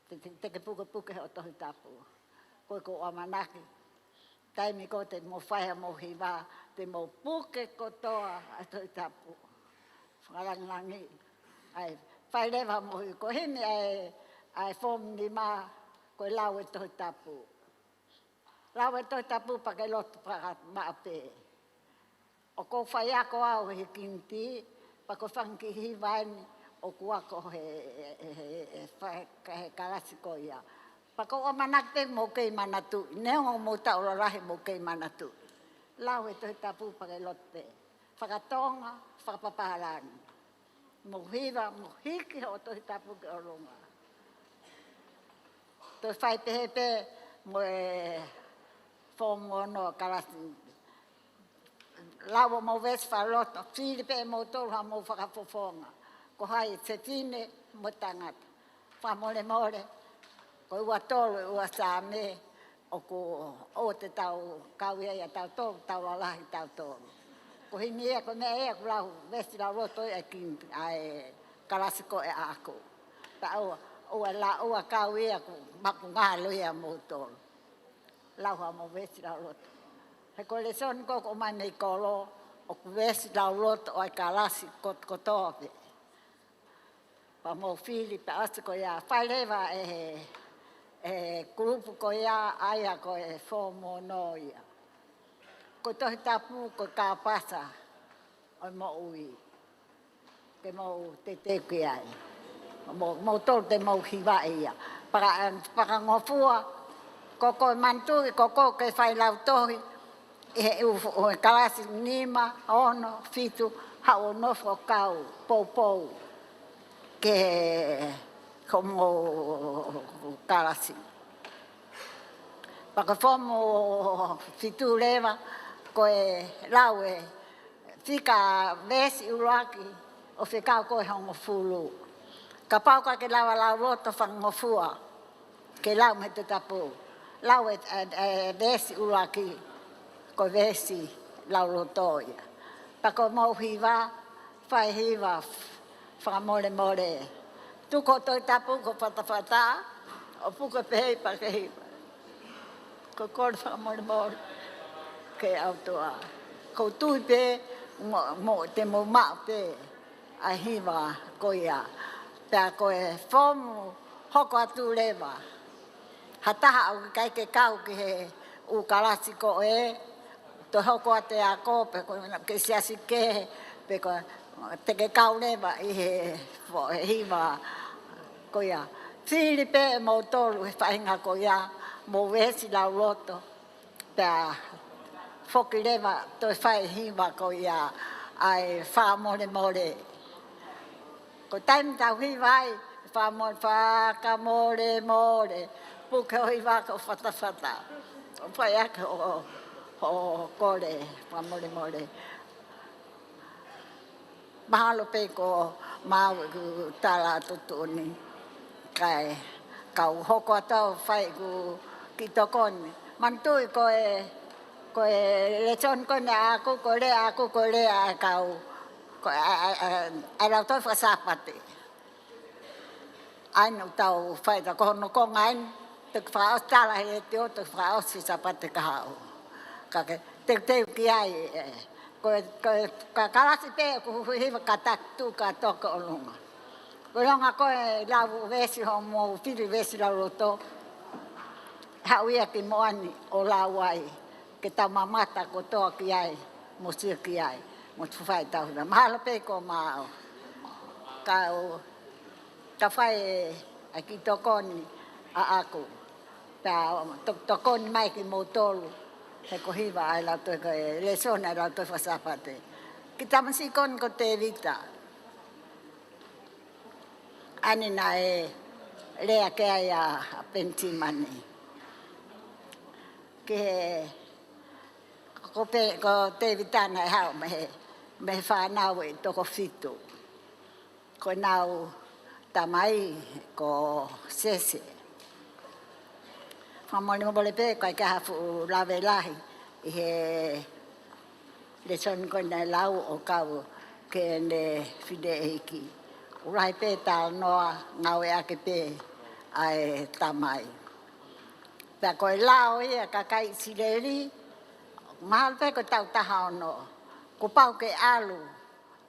te, te, te ke pukepuke hoʻo Tohi Tapu. Ko ʻeku ʻamanaki, taimi ko ē te mou fai ai hoʻomou hiva, te mou puke kotoa ʻa e Tohi Tapu. Fakalangilangi. ʻAi, fai leva hoʻomou hiva, ko e himi ʻa e, ʻa e foomu nima, ko e lau e Tohi Tapu. Lau e Tohi Tapu pea ke lotu fakamaʻu pē. ʻOku ou faiako au he Kiniti, pea ko e fanga kiʻi hiva eni ʻoku ako he, he, he, he fa-, ka-, he kalasi ko ia. Pea ʻoku ou ʻamanaki pē mou kei manatuʻi, neongo mou taʻu lalahi mou kei manatuʻi. Lau e Tohi Tapu pea ke lotu pē. Fakatonga, fakapapālangi. Mou hiva, mou hiki hoʻo Tohi Tapu ki ʻolunga. Toe fai pehē pē mo e foomu ono kalasi. Lau hoʻomou veesi fakaloto, fili pē ʻe moutolu haʻamou fakafofonga. Ko hai e fefine mo e tangata. Fakamolemole, ko e ua tolu e ua Saame, ʻoku ʻoua te tau kau ia ʻia tautolu, taʻu lalahi tautolu. Ko e himi ia, ko e meʻa ia ʻoku lau, veesi lauloto ia ʻa e Kiniti, ʻa e kalasi ko ē ʻaʻaku. Pea ʻoua, ʻoua la, ʻoua kau ia ʻoku makungalo ia moutolu. Lau haʻamou veesi lauloto. He ko e lēsoni ko ē ʻoku ʻomai mei kolo, ʻoku veesi lauloto ʻa e kalasi ko, kotoa pē. Pea mou fili pē ʻosi ko ia, fai leva ʻe he, ʻe he kulupu ko ia, ʻa ia ko e foomu ono ia. Ko e Tohi Tapu, ko e kāpasa ʻo e moʻui. Ke mou teuteu ki ai. Mou, moutolu te mou hivaʻi ia. Paka-, fakangofua, ko koe manatuʻi, ko koe kei fai lautohi, ʻi he ʻū, ʻū kalasi nima, ono, fitu, haʻu ʻo nofo ʻo kau, poupou ki homou kalasi. Pea ko e foomu fitu leva, ko e lau e fika veesi ʻuluaki ʻo fekau ko e hongofulu. Kapau ʻoku ke lava lauloto, fakangofua ke lau mei he Tohi Tapu. Lau e, e, e veesi ʻuluaki, ko e veesi lauloto ia. Pea ko hoʻomou hiva, fai hiva, fakamolemole. Tuku hoʻo Tohi Tapu ki ho fatafata, ʻo puke pē pea ke hiva. Ko e kole fakamolemole ki he ʻOtua. ʻOku ou tui pē mo, mo te mou maʻu pē ʻa e hiva ko ia. Pea ko e foomu hoko atu leva, ha taha ʻoku ʻikai ke kau ki he ʻū kalasi ko ē, toe hoko atu e ako, pe ko e ke siasi kehe, pe ko e te ke kau leva ʻi he fo-, he hiva ko ia. Fili pē ʻe moutolu he faʻahinga ko ia, mou veesi lauloto. Pea foki leva toe fai hiva ko ia ʻa e fakamolemole. Ko e taimi tau hiva ai, fakamo-, fakamolemole. Puke hoʻo hiva ki ho fatafata. ʻO fai ake hoʻo, hoʻo kole, fakamolemole. Mahalo pē ko maʻu ʻeku tala tuʻutuʻuni, kae kau hoko atu ʻo fai ʻeku kiʻi tokoni. Manatuʻi ko e, ko e lēsoni ko eni ʻaʻaku, ko e lea ʻaʻaku, ko e lea ʻa e kau, ko e, ʻa e, ʻa e, ʻa e, ʻa e lautohi faka-Sāpate. ʻA ia naʻa tau fai ʻetau, ko hono konga eni, toki fakaʻosi tala he letiō, toki fakaʻosi Sāpate kahaʻu. Ka ke, teuteu ki ai, ē. Ko, ko, ka kalasi pē ʻoku huhuʻi hiva ka taki tuʻu kātoa ki ʻolunga. Ko e ʻolunga ko e lau veesi hoʻomou fili veesi lauloto, haʻu ia ki muʻa ni ʻo lau ai, ke tau mamata kotoa ki ai, mo sio ki ai, mo tufai tau hiva. Mahalo pē ko mau. Ka u, ka fai ʻa e kiʻi tokoni ʻaʻaku. Pea to-, tokoni mai kimoutolu, he ko e hiva ʻa e lautohi, ko e lēsoni ʻa e lautohi faka-Sāpate. Ki he tamasiʻi ko eni ko Tēvita. ʻA eni naʻe lea ki ai ʻa Penisimani. Ki he, ko Pe-, ko Tēvita naʻe haʻu mei he, mei he fānau ʻe toko fitu. Ko ʻenau tamai ko Sese. Fakamolemole pē, ʻikai ke ʻi ai ha fuʻu lave lahi ʻi he lēsoni ko eni naʻe lau ʻo kau ki heʻene fineʻeiki. ʻOku lahi pē talanoa ngāueʻaki pē ʻa e tamai. Pea ko e lao ia ʻa e kakai ʻIsileli, mahalo pē ko e taʻu taha ono, kuo pau ke ʻalu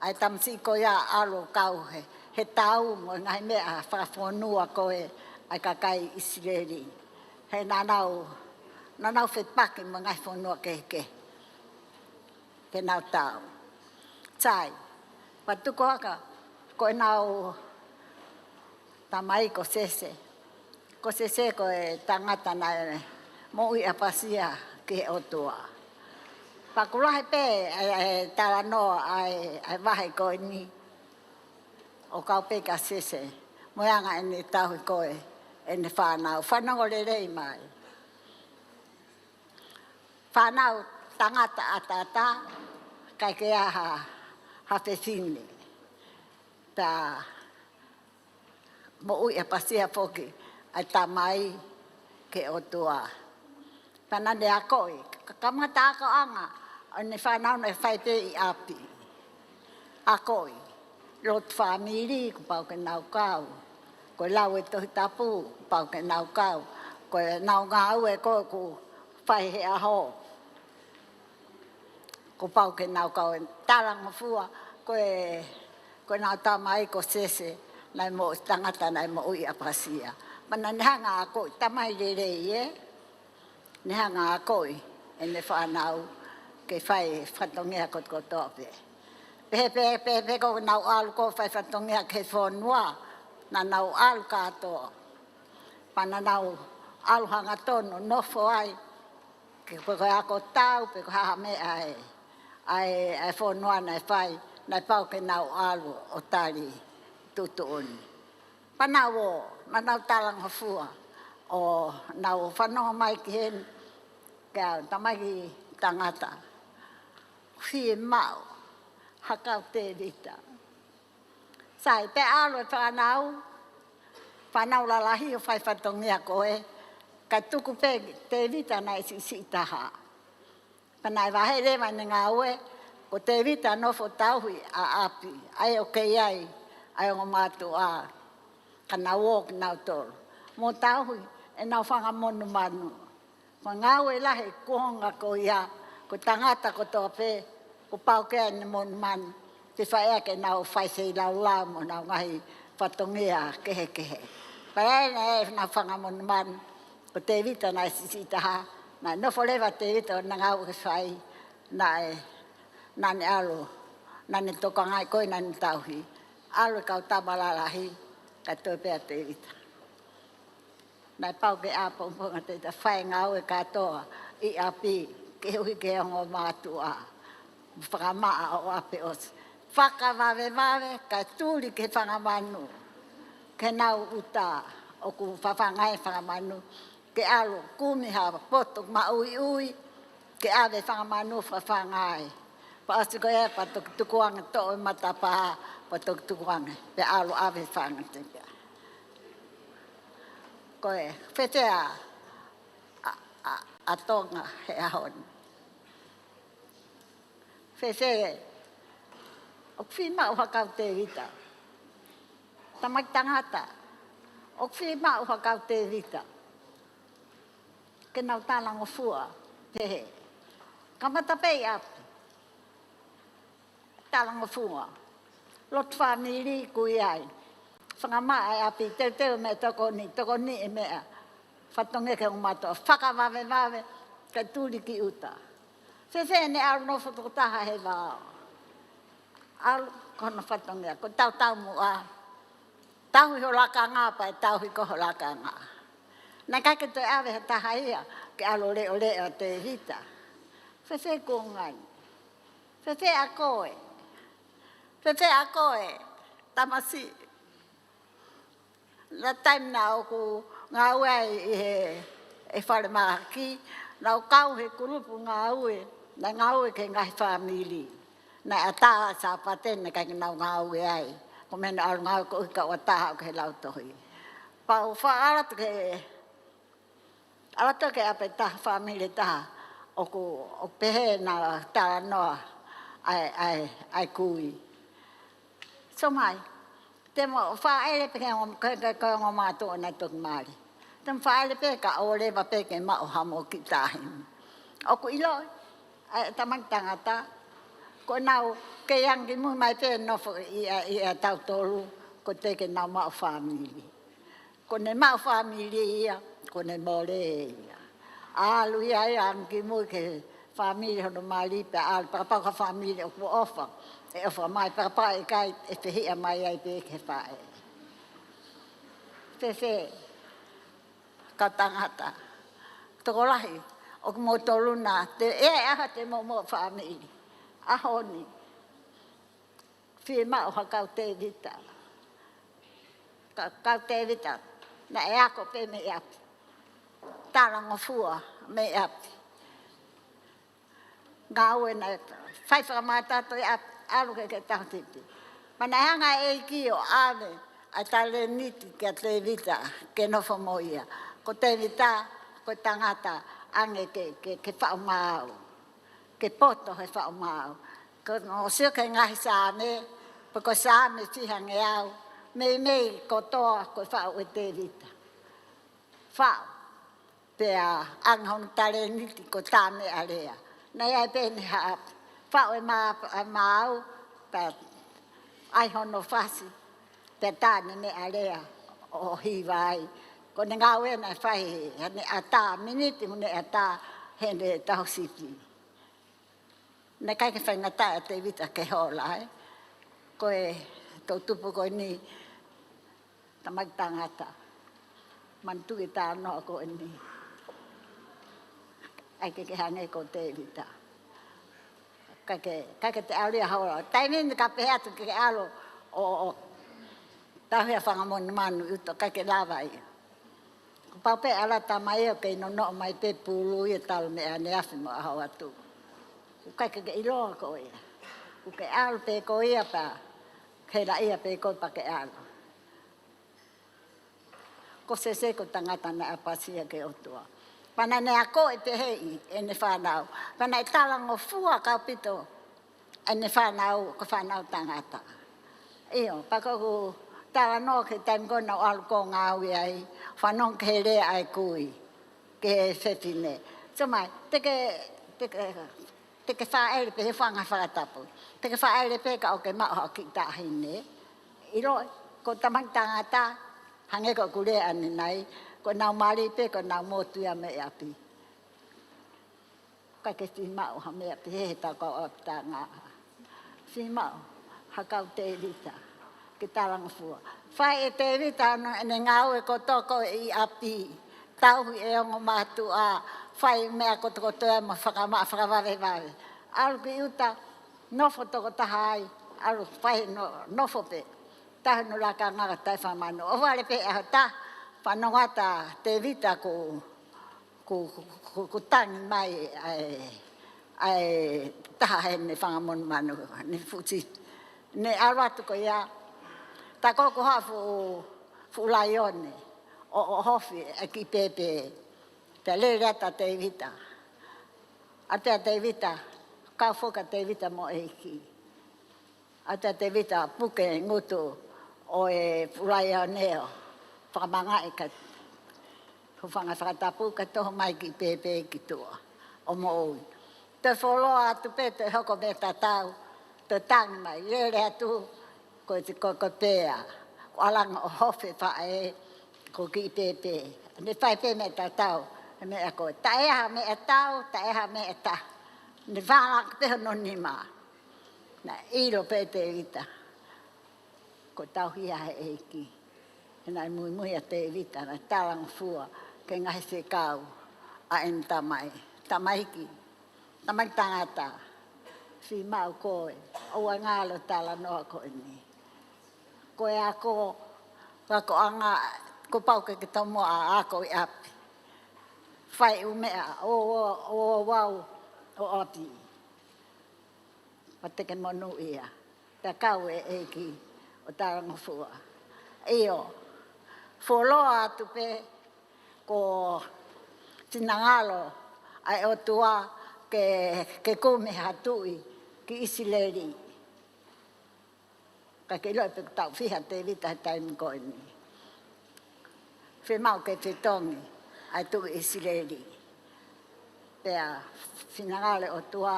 ʻa e tamasiʻi ko ia ʻalu ʻo kau he, he tau mo e ngaahi meʻa fakafonua ko ē ʻa e kakai ʻIsileli. He naʻa nau, naʻa nau fepaki mo e ngaahi fonua kehekehe ke nau tau. Sai, pea tuku hake, ko ʻenau tamai ko Sese. Ko Sese ko e tangata naʻe moʻui ʻapasia ki he ʻOtua. Pea ʻoku lahi pē ʻa e, ʻa e talanoa ʻa e, ʻa e vahe ko eni ʻo kau pē kia Sese, mo e anga ʻene tauhi ko ē ʻene fānau. Fanongo lelei mai. Fānau tangata ʻataʻatā, ʻikai ke ʻi ai ha, ha fefine. Pea moʻui ʻapasia foki ʻa e tamai ki he ʻOtua. Pea naʻa ne akoʻi, ka, kamata akoʻanga ʻo ʻene fānau naʻe fai pē ʻi ʻapi. Akoʻi, lotu fāmili, kuo pau ke nau kau. Ko e lau e Tohi Tapu, kuo pau ke nau kau. Ko ʻenau ngāue ko ē ʻoku fai he ʻaho, kuo pau ke nau kau. Talangofua, ko e, ko ʻenau tamai ko Sese, naʻe moʻui, tangata naʻe moʻui ʻapasia. Pea naʻa ne hanga ʻo akoʻi, tamai lelei ē. Ne hanga ʻo akoʻi ʻene fānau ke fai fatongia kotokotoa pē. Pehē, pehē, pehē, pehē ko ʻenau ʻalu ko ē ʻo fai fatongia ki he fonua, naʻa nau ʻalu kātoa. Pea naʻa nau ʻalu hangatonu ʻo nofo ai, ke ko e, ko e ako tau, pe ko ha meʻa ʻa e, ʻa e, ʻa e fonua naʻe fai, naʻe pau ke nau ʻalu ʻo tali tuʻutuʻuni. Pea nau ō, naʻa nau talangofua, ʻo nau fanongo mai ki heni, kia au, tamai tangata. Fiemaʻu ha kau Tēvita. Sai, pea ʻalu e fānau, fānau lalahi ʻo fai fatongia ko ē, kae tuku pē Tēvita naʻe siʻisiʻi taha. Pea naʻe vahe leva ʻene ngāue, ko Tēvita nofo tauhi ʻa ʻapi, ʻa ē ʻoku kei ʻi ai ʻa e ongo mātuʻa, ka nau ō kinautolu mo tauhi ʻenau fanga monumanu. Ko e ngāue lahi e kuonga ko ia, ko e tangata kotoa pē, kuo pau ke ʻi ai ʻene monumanu, ke fai ʻaki ʻenau fai feilaulau mo ʻenau ngaahi fatongia kehekehe. Pea ʻi ai ʻenau fanga monumanu, ko Tēvita naʻe siʻisiʻi taha, naʻe nofo leva Tēvita ʻo ʻene ngāue ke fai, naʻe, naʻa ne ʻalu, naʻa ne tokangaʻi ko ē naʻa ne tauhi, ʻalu e kau tama lalahi, kae toe pē ʻa Tēvita. Naʻe pau ke ʻapongipongi ʻa Tēvita, fai ngāue kātoa ʻi ʻapi, koeʻuhi ko e ongo mātuʻa. Fakamaʻa ʻo ʻape ʻosi. Fakavavevave kae tuli ki he fanga manu, ki heʻenau ʻuta ʻoku fafanga ai e fanga manu, ke ʻalu kumi ha potu maʻuiʻui, ke ʻave e fanga manu ʻo fafanga ai. Pea ʻosi ko ia pea toki tukuange, toʻo e matapā, pea toki tukuange, pea ʻalu ʻave e fanga tepea. Ko e fēfē ʻa, ʻa, ʻa Tonga he ʻaho ni? Fēfē, ʻoku fiemaʻu ha kau Tēvita? Tamai tangata, ʻoku fiemaʻu ha kau Tēvita ke nau talangofua pehē. Kamata pē ʻi ʻapi. Talangofua. Lotu fāmili kui ai. Fanga maʻa ʻi ʻapi, teuteu meʻatokoni, tokoni e meʻa. Fatongia ki he ongo mātuʻa, fakavavevave, kae tuli ki ʻuta. Fēfē ʻene ʻalu nofo tokotaha he vao? ʻAlu, ko hono fatongia, ko e tautau muʻa. Tauhi ho lakanga pea tauhi ko ho lakanga. Naʻe ʻikai ke toe ʻave ha taha ia ke ʻalu ʻo leʻoleʻo ʻa Tēvita. Fēfē kuonga ni? Fēfē ʻa koe? Fēfē ʻa koe, tamasiʻi? Naʻe taimi naʻa ku ngāue ai ʻi he, he falemahaki, naʻa ku kau he kulupu ngāue, naʻe ngāue ki he ngaahi fāmili. Naʻe ʻatā Sāpate naʻe ʻikai ke nau ngāue ai. Ko e meʻa naʻa ku ʻalu ngāue ko ʻeku kau ʻatā ʻo aʻu ki he lautohi. Pea u faʻa ʻalu atu ki he, ʻalu atu ki he ʻapi ʻe taha, fāmili ʻe taha, ʻoku, ʻoku pehē ʻena talanoa ʻa e, ʻa e, ʻa e kui. Sio mai, te mo fāʻele pē ki he ongo, ki he, ki he, ki he ongo mātuʻa naʻe toki mali. Te mo fāʻele pē kae ʻoleva pē ke maʻu ha moʻui ki tahi. ʻOku ʻiloʻi ʻa e tamai tangata, ko ʻenau kei angi mui mai pē nofo ʻi ʻa, ʻi ʻa tautolu, ko e teʻeki ke nau maʻu fāmili. Ko ʻene maʻu fāmili ia, ko ʻene mole ia. ʻAlu ia ia angi mui ki he fāmili hono mali pea ʻalu, pea kapau ko ha fāmili ʻoku ʻofa, ʻe ʻofa mai, pea kapau ʻe ʻikai, ʻe fehiʻa mai ai pē ki he faʻē. Fēfē, kau tangata, tokolahi ʻo kimoutolu na, te, ʻe ʻi ai ha taimi mo, mo fāmili. ʻAho ni, fiemaʻu ha kau Tēvita. Ka, kau Tēvita, naʻe ako pē mei ʻapi. Talangofua mei ʻapi. Ngāue naʻe fai fakamātoato ʻi ʻapi, ʻalu ki he, ki he tauhi sipi. Pea naʻe hanga ʻe he ʻEiki ʻo ʻave ʻa e talēniti kia Tēvita ke nofo mo ia. Ko Tēvita, ko e tangata ange ke, ke, ke faʻu maau. Ke poto he faʻu maau. Ko hono sio ki he ngaahi Saame, pe ko e Saame fihangeau, meimei kotoa ko e faʻu ʻe Tēvita. Faʻu, pea ange hono talēniti ko e tā meʻalea. Naʻe ʻi ai pē ʻene haʻapi. Faʻu e mā-, e maau, pea ʻai hono fasi, pea tā ʻene meʻalea ʻo hiva ai. Ko ʻene ngāue naʻe fai he, heʻene ʻatā, miniti mo ʻene ʻatā heʻene tauhi sipi. Naʻe ʻikai ke faingataʻa ʻa Tēvita ke hola, ē. Ko e toʻutupu ko eni, tamai tangata. Manatuʻi e talanoa ko eni. ʻAi ke ke hangē ko Tēvita. ʻIkai ke, ʻikai ke te ʻalu ia hola. Taimi ni ka pehē atu ke ke ʻalu ʻo, ʻo tauhi ʻa e fanga monumanu ʻi ʻuta, ʻikai ke lava ia. Kuo pau pē ʻalu ʻa e tamai ʻo kei nonoʻo mai pē pulu ia talu mei ʻaneafi mo ʻaho atu. ʻOku ʻikai ke ke ʻiloa koe ia. ʻOku ke ʻalu pē koe ia pea ke la ia pē koe pea ke ʻalu. Ko Sese ko e tangata naʻe ʻapasia ki he ʻOtua. Pea naʻa ne akoʻi pehē ʻene fānau. Pea naʻe talangofua ʻaupito ʻene fānau, ko e fānau tangata. ʻIo, pea ko ʻeku talanoa ki he taimi ko ē naʻa ku ʻalu ʻo ngāue ai, fanongo ki he lea ʻa e kui ki he fefine. Sio mai, te ke, te ke, te ke fāʻele pē he fanga fakatapu. Te ke fāʻele pē ka ʻoku ke maʻu ha kiʻi taʻahine. ʻIloʻi, ko e tamai tangata, hangē ko ʻeku lea ʻanenai, ko ʻenau mali pē, ko ʻenau motu ia mei ʻapi. ʻIkai ke fiemaʻu ha meʻa pehē he tau kau ʻapitanga. Fiemaʻu ha kau Tēvita ke talangofua. Fai ʻe Tēvita hono ʻene ngāue kotoa ko ē ʻi ʻapi. Tauhi e ongo mātuʻa, fai meʻa kotokotoa mo fakamaʻa fakavavevave. ʻAlu ki ʻuta, nofo tokotaha ai, ʻalu fai no-, nofo pē. Tauhi hono lakanga, tauhi fanga manu. ʻOhovale pē ʻaho ʻe taha, fanongo atu ʻa Tēvita ko ko, ko, ko, ko e tangi mai ʻa e, ʻa e taha heʻene fanga monumanu, ne fuʻu sipi. Ne ʻalu atu ko ia, tā ko ē ko ha fuʻu, fuʻu laione, ʻo, ʻo ʻohofi e kiʻi pēpē. Pea lele atu ʻa Tēvita. ʻAlu atu ʻa Tēvita, kau foki ʻa Tēvita mo e ʻEiki. ʻAlu atu ʻa Tēvita ʻo puke e ngutu ʻo e fuʻu laione ʻo fakamangaʻi ki he hūfanga he fakatapu kae toho mai e kiʻi pēpē ki tuʻa ʻo moʻui. Toe fuoloa atu pē, toe hoko mei tatau, toe tangi mai, lele atu, ko e, ko, ko e pea, ko e ʻalu ange ʻo hofe faʻē, ko e kiʻi pēpē. Ne fai pē mei tatau, he meʻa ko ē. Taʻe ʻi ai ha meʻatau, taʻe ʻi ai ha meʻataha. Ne fālangi pē hono nima. Naʻe ʻilo pē ʻe Tēvita ko e tauhi ia ʻe he ʻEiki. He naʻe muimui ʻa Tēvita, naʻe talangofua ki he ngaahi fekau ʻa ʻene tamai, tamaiki, tamaiki tangata. Fiemaʻu koe, ʻoua ʻe ngalo e talanoa ko eni. Ko e ako, akoʻanga, kuo pau ke ke tomuʻa ako ʻi ʻapi. Fai ʻū meʻa ʻo, ʻo, ʻo, ʻo, ʻo ʻapi. Pea te ke monūʻia. Pea kau e ʻEiki ʻo talangofua. ʻIo, fuoloa atu pē ko e finangalo ʻa e ʻOtua ke, ke kumi ha tuʻi ki ʻIsileli. Ka ke ʻilo pē kuo tau fiha Tēvita he taimi ko eni. Fiemaʻu ke fetongi ʻa e tuʻi ʻIsileli. Pea finangalo e ʻOtua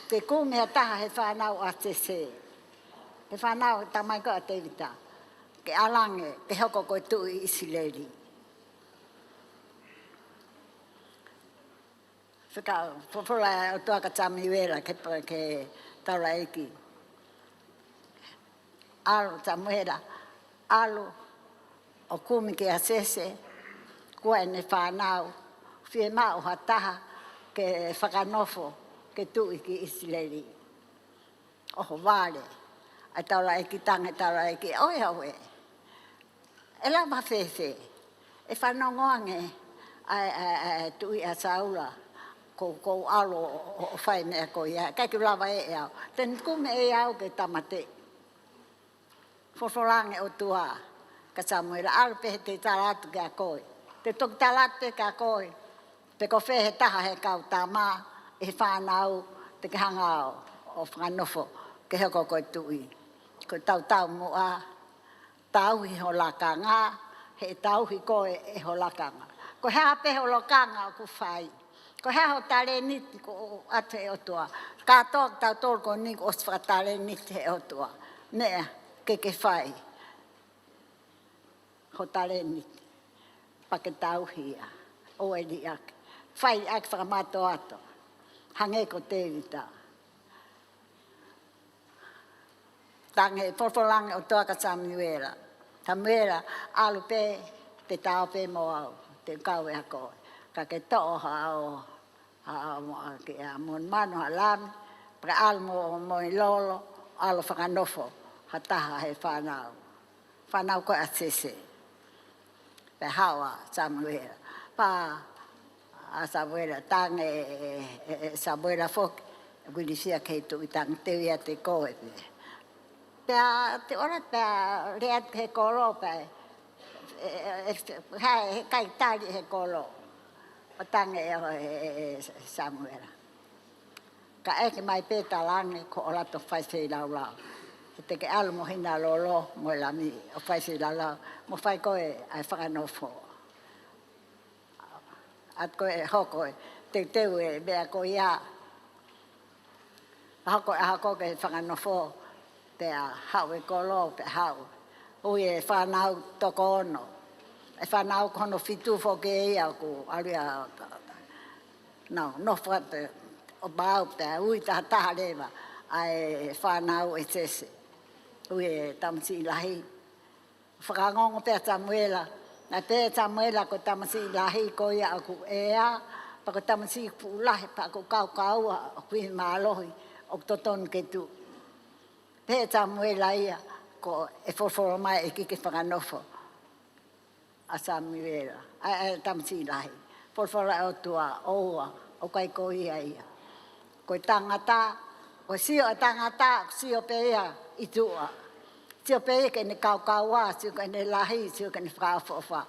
ke kumi ha taha he fānau ʻa Sese. He fānau, tamai ko ē ʻa Tēvita. Ke ʻalu ange, ke hoko ko e tuʻi ʻIsileli. Fekau, folofola e ʻOtua kia Samuela, ki he, ki he taulaʻeiki. ʻAlu Samuela, ʻalu ʻo kumi kia Sese, ko ʻene fānau, fiemaʻu ha taha ke fakanofo, ke tuʻi ki ʻIsileli. ʻOhovale ʻa e taulaʻeiki, tangi e taulaʻeiki, ʻoiauē. ʻE lava fēfē? ʻE fanongo ange ʻa e, ʻa e, ʻa e tuʻi ʻa Saula, ko, ko e ʻalu ʻo, ʻo, ʻo fai e meʻa ko ia, ʻikai ke u lava ʻe au. Te ne kumi ʻe au ke tāmateʻi. Folofola ange ʻOtua kia Samuela, ʻalu pē he te u tala atu kia koe. Te u toki tala atu pē kia koe pe ko fē ha taha he kau tama, he fānau, te ke hanga ʻo, ʻo fakanofo ke hoko ko e tuʻi. Ko e tautaumuʻa, tauhi ho lakanga, he tauhi koe ʻe ho lakanga. Ko e hā pē ho lakanga ʻoku fai, ko e hā ho talēniti, ko ʻoatu ʻe he ʻOtua. Kātoa kitautolu ko eni kuo ʻosi fakatalēniti ʻe he ʻOtua. Meʻa ke ke fai ho talēniti, pea ke tauhi ia, ʻoua ʻe liʻaki. Fai ʻaki fakamātoato, hangē ko Tēvita. Tangi, folofola ange ʻOtua kia Samuela. Samuela, ʻalu pē, te u tau pē mo au, te u kau ʻiate koe. Ka ke toʻo haʻo, haʻo, ke ʻa monumanu, ha lami, pea ʻalu mo, mo e lolo, ʻalu fakanofo ha taha he fānau. Fānau ko ē ʻa Sese. Pea haʻu ʻa Samuela. Pea ʻa Samuela, tangi ʻe, ʻe, ʻe Samuela foki, ʻoku ʻilifia ki he tuʻi, tangi, te u ʻiate koe pē. Pea te u ʻalu, pea lea atu ki he kolo pē, ʻe, ʻe, ʻe, ʻe, ʻikai tali ʻe he kolo. ʻO tangi ʻe, ʻe, ʻe, ʻe Samuela. Kae ʻeke mai pē, talaange, ko hoʻo ʻalu atu ʻo fai feilaulau. He te ke ʻalu mo hina lolo, mo e lami, ʻo fai feilaulau, mo fai ko ē ʻa e fakanofo. ʻAtu ko ē hoko e teuteu e meʻa ko ia. Hoko, hoko ke fakanofo, pea haʻu e kolo, pea haʻu. Ui e fānau toko ono. E fānau ko hono fitu foki ia ʻoku ʻalu ia, nau, nofo atu ʻo pau, pea ui tahataha leva ʻa e fānau ʻe Sese. Ui e tamasiʻi lahi. Fakaongoongo pē ʻa Samuela. Naʻe pehē ʻe Samuela ko e tamasiʻi lahi ko ia ʻoku ʻea, pea ko e tamasiʻi fuʻu lahi, pea ʻoku kaukaua, ʻoku ʻi he mālohi, ʻoku totonu ke tuʻu. Pehē ʻe Samuela ia, ko e folofola mai e ʻEiki ke fakanofo ʻa Samuela, ʻa e, ʻa e tamasiʻi lahi. Folofola ʻa e ʻOtua, ʻoua, ʻoku ʻikai ko ia ia. Ko e tangata, ko e sio ʻa e tangata, sio pē ia ʻi tuʻa. Sio pē ia ki heʻene kaukaua, sio ki heʻene lahi, sio ki heʻene fakaʻofoʻofa.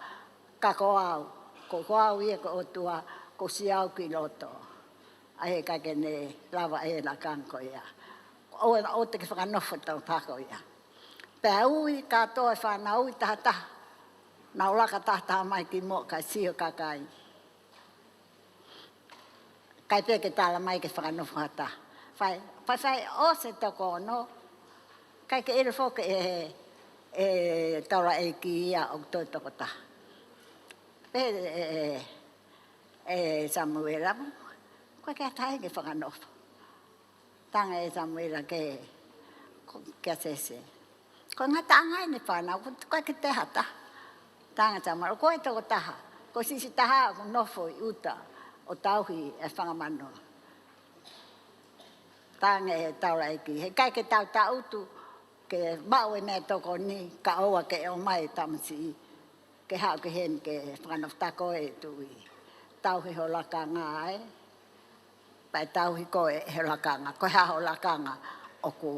Ka ko au, ko, ko au ia ko e ʻOtua, ʻoku ou sio au ki loto. ʻA ia ʻikai ke ne lava e lakanga ko ia. ʻOua, ʻoua te ke fakanofo e tautolu ko ia. Pea ui kātoa e fānau, ui tahataha. Nau laka tahataha mai ki muʻa kae sio e kakai. ʻAi pē ke tala mai ke fakanofo ha taha. Fai, fai, fai ʻosi e toko ono, ʻikai ke ʻilo foki ʻe, ʻe taulaʻeiki ia ʻoku toe toko taha. Pehē ʻe, ʻe, ʻe Samuela mo, ko e ke atai ke fakanofo. Talaange ʻe Samuela ke, ko, kia Sese. Ko e ngataʻanga ʻene fānau, ko, ko e ke te hata. Talaange ʻe Samuela, ko e toko taha. Ko e siʻisiʻi taha ʻoku nofo ʻi ʻuta ʻo tauhi e fanga mano. Talaange ʻe taulaʻeiki, heʻikai ke tau taʻutu, ke maʻu e meʻatokoni, kae ʻoua ke ʻomai e tamasiʻi ke haʻu ki heni ke fakanofo, tā ko e tuʻi. Tauhi ho lakanga ē. Pea tauhi koe ʻe ho lakanga. Ko e hā ho lakanga ʻoku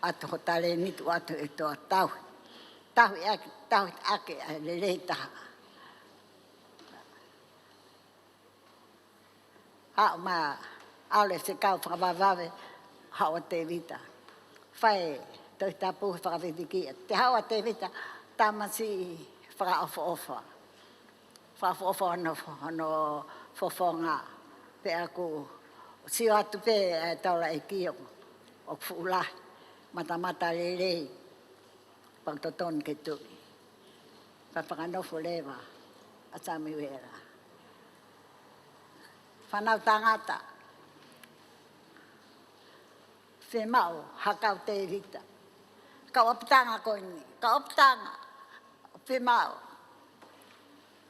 ʻoatu ho talēniti, ʻoatu ʻe he ʻOtua, tauhi. Tauhi ʻaki, tauhi ʻaki ʻa e lelei taha. Haʻu mai ʻa e fekau fakavavevave, haʻu ʻa Tēvita. Fai Tohi Tapu he fakaviviki. Te haʻu ʻa Tēvita, tamasiʻi fakaʻofoʻofa. Fakaʻofoʻofa hono, hono fofonga. Pea ʻoku sio atu pē ʻa e taulaʻeiki ʻoku, ʻoku fuʻu lahi. Matamatalelei. Pea ʻoku totonu ke tuʻi. Pea fakanofo leva ʻa Samuela. Fānau tangata. Fiemaʻu ha kau Tēvita. Kau ʻapitanga ko eni. Kau ʻapitanga. Fiemaʻu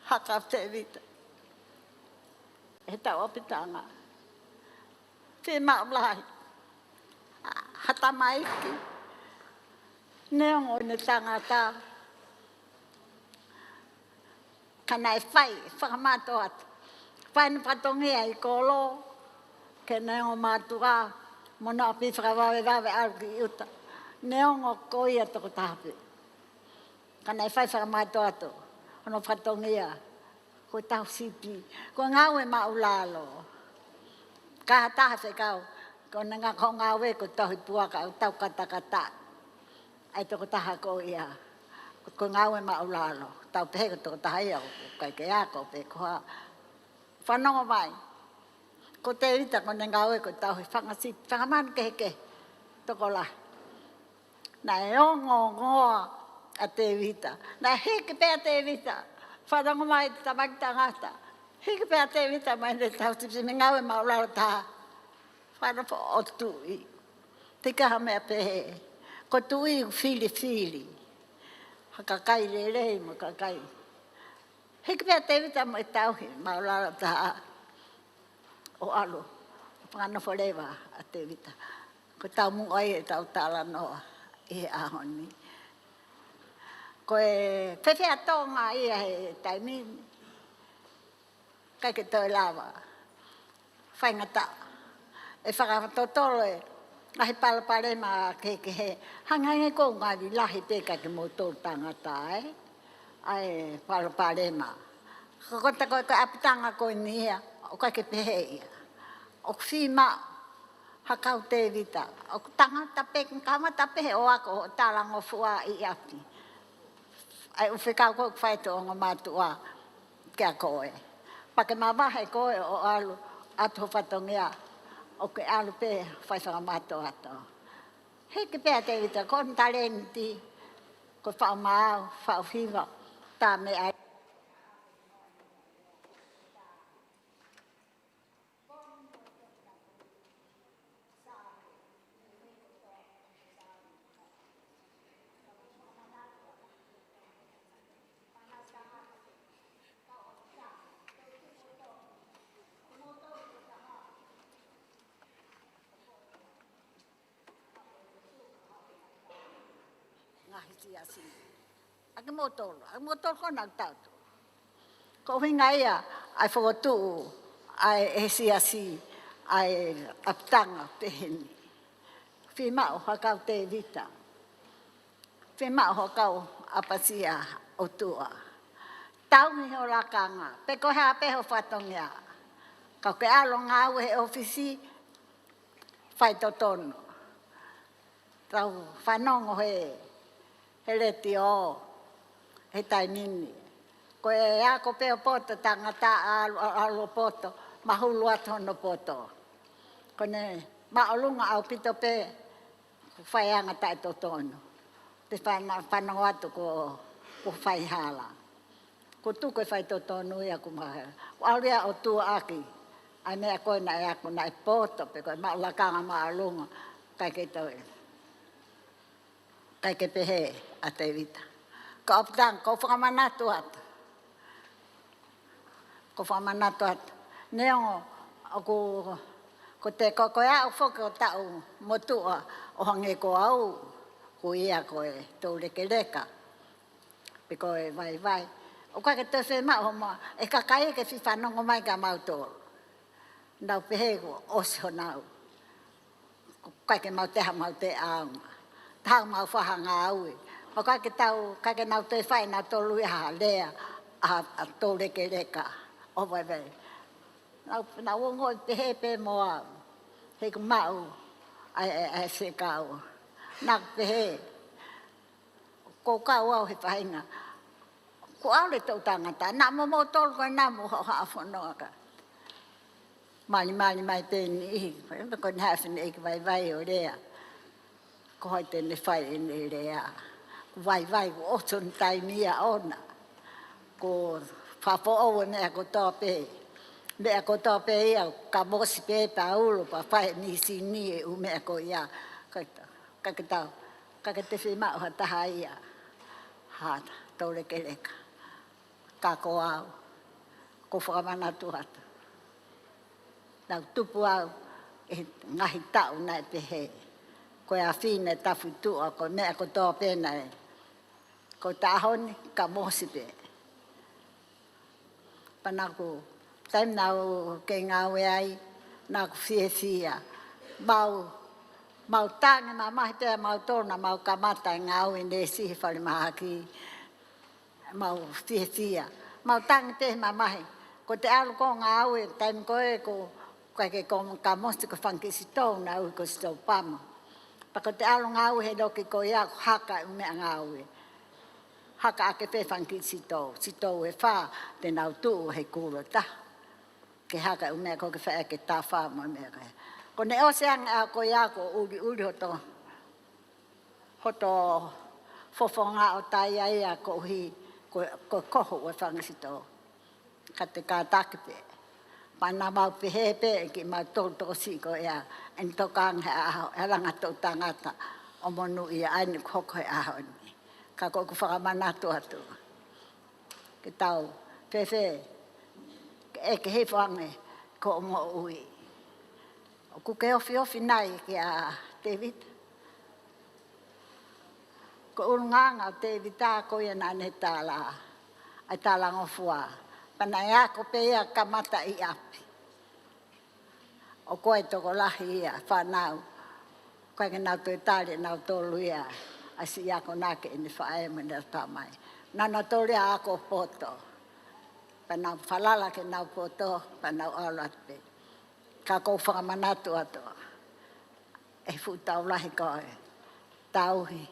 ha kau Tēvita. He tau ʻapitanga. Fiemaʻu lahi ha tamaiki. Neongo ʻene tangata, ka naʻe fai fakamātoato. Fai ʻene fatongia ʻi kolo, ke neongo mātuʻa, mo hono ʻapi fakavavevave ʻalu ki ʻuta. Neongo ko ia toko taha pē, ka naʻe fai fakamātoato hono fatongia. Ko e tauhi sipi, ko e ngāue māʻulalo. Ka ha taha fekau, ko e ngā-, ko e ngāue ko e tauhi puaka, ʻoku tau katakata. ʻA e toko taha ko ia, ko e ngāue māʻulalo. Tau pehē ko e toko taha ia, ʻoku ʻikai ke ako pe ko e hā. Fanongo mai. Ko Tēvita ko ʻene ngāue ko e tauhi fanga sipi, fanga manu kehekehe. Tokolahi. Naʻe ongoongoa ʻa Tēvita. Naʻe hiki pē ʻa Tēvita. Fanongo mai e tamaiki tangata. Hiki pē ʻa Tēvita mei heʻene tauhi sipi mei he ngāue māʻulalo taha. Fanongo ʻo tuʻi. Te ka ha meʻa pehē. Ko e tuʻi ʻoku filifili ha kakai lelei mo e kakai. Hiki pē ʻa Tēvita mei he tauhi māʻulalo taha. ʻO ʻalu. Fakanofo leva ʻa Tēvita. Ko e taumuʻa ia ʻetau talanoa ʻi he ʻaho ni. Ko e fefeatonga ia he taimi ni. ʻIkai ke toe lava. Faingataʻa. ʻE fakatotolo e ngaahi palopalema kehekehe. Hangē ko e ngaahi lahi pē ka ke mo tolu tangata, ē? ʻA e palopalema. Ko e, ko e, ko e ʻapitanga ko eni ia, ʻoku ʻikai ke pehē ia. ʻOku fiemaʻu ha kau Tēvita. ʻOku tangata pē, kamata pē he ʻoku ʻo talangofua ʻi ʻapi. ʻA e ʻū fekau ko ē ʻoku fai ʻe he ongo mātuʻa kia koe. Pea ke mavahe koe ʻo ʻalu ʻatu ho fatongia, ʻo ke ʻalu pē fai fakamātoato. Hiki pē ʻa Tēvita, ko hono talēniti, ko e faʻu maau, faʻu hiva, tā meʻa. Ngaahi siasi. ʻA kimoutolu, ʻa kimoutolu ko ena ʻoku tau tuʻu. Ko e ʻuhinga ia ʻa e fokotuʻu ʻa e, ʻe he siasi ʻa e ʻapitanga pehē ni. Fiemaʻu ha kau Tēvita. Fiemaʻu ha kau ʻapasia ʻOtua. Tauhi ho lakanga, pe ko e hā pē ho fatongia. Ka ke ʻalu ʻo ngāue he ʻōfisi, faitotonu. Tau fanongo he, he letiō, he taimi ni. Ko e ako pē ʻo poto tangata, ʻalu, ʻalu ʻo poto, mahulu atu hono poto. Ko ʻene māʻolunga ʻaupito pē, ko e faiʻanga taʻetotonu. Te fana-, fanongo atu ko, ko faihala. Ko e tuku e faitotonu ia ko maha. Ko e ʻalu ia ʻo tuʻuaki ʻa e meʻa ko ē naʻe ako naʻe poto pē ko e maʻu lakanga māʻolunga. ʻIkai ke toe. ʻIkai ke pehē ʻa Tēvita. Ka ʻoku ou tala, ʻoku ou fakamanatu atu. ʻOku ou fakamanatu atu. Neongo ʻoku, ko te ko, ko e aʻu foki ʻo taʻu motuʻa ʻo hangē ko au, ko ia ko e toulekeleka. Pe ko e vaivai. ʻOku ʻikai ke toe fiemaʻu homau, e kakai ke fie fanongo mai kia mautolu. Nau pehē kuo ʻosi honau. ʻOku ʻikai ke mau toe, mau toe ʻaonga. Tau mau fakangāue. ʻOku ʻikai ke tau, ʻikai ke nau toe fai ʻenautolu ia ha lea, ʻa, ʻa toulekeleka. ʻO vaivai. Nau, nau ongoʻi pehē pē mo au. He ʻoku maʻu, ʻa e, ʻa e, ʻa e fekau. Naʻa ku pehē. Ko e kau au he faʻahinga. Ko au le toʻu tangata, naʻa mo moutolu ko ena mo hoʻo haʻa fononga ka. Malimali mai pē ni ʻi, ko e, ko e hā fine ʻeiki vaivai ʻo lea. Ko hai te ne fai ʻene lea. Ko e vaivai, ko e ʻosi hono taimi ia ʻona. Ko e fakafoʻou e meʻa kotoa pē. Meʻa kotoa pē ia, ka mosi pē Paulo, pea fai e misini e ʻū meʻa ko ia. Ka, ka ke tau. ʻIkai ke toe fiemaʻu ha taha ia. Ha toulekeleka. Ka ko au. ʻOku ou fakamanatu atu. Naʻa ku tupu au ʻi he ngaahi taʻu naʻe pehē. Ko e afine tafituʻa, ko e meʻa kotoa pē naʻe. Ko e taʻahoni, ka mosi pē. Pea naʻa ku, taimi naʻa ku kei ngāue ai, naʻa ku fiefia. Mau, mau tangi mamahi pē mautolu naʻa mau kamata e ngāue neesi he falemahaki. Mau fiefia. Mau tangi pē mamahi. Ko te ʻalu ko ē ʻo ngāue, taimi ko ē ko, ko e ke ko ka mosi ko e fanga kiʻi sitou naʻe ui ko e sitou Pama. Pea ko te ʻalu ngāue he loki ko ia ko e haka e ʻū meʻangāue. Haka ake pē fanga kiʻi sitou, sitou ʻe fā, te nau tuʻu he kulo taha. Ke haka e ʻū meʻa ko ē ke fai ʻaki e tafa mo e meʻa ko ē. Ko ʻene ʻosi ange ʻa ko ia ko e ʻuliʻuli hoto, hoto fofonga ʻo tai ai ʻa koeʻuhi ko, ko e kohu ʻo e fanga sitou. Ka te kātaki pē. Pea naʻa mau pehē pē kimautolu tokosiʻi ko ia, ʻene tokangaʻi he ʻaho, ʻe langa toʻu tangata ʻo monūʻia ai ni ko e hoko he ʻaho ni. Ka ko ʻeku fakamanatu atu. Ke tau, fēfē, ke ʻeke hifo ange ko hoʻo moʻui. ʻOku ke ofiofi nai kia Tēvita? Ko e ʻulungaanga ʻo Tēvita ko ia naʻa ne tala, ʻa e talangofua. Pea naʻe ako pē ia kamata ʻi ʻapi. ʻOku ʻi ai e tokolahi ia, fānau. ʻOku ʻikai ke nau toe tali ʻenautolu ia, ʻa e siʻi akonaki ʻene faʻē mo ʻene tamai. Naʻa nau toli ʻa e ako poto. Pea nau falala ke nau poto, pea nau ʻalu atu pē. Ka ʻoku ou fakamanatu atu. ʻE fuʻu tau lahi ko e tauhi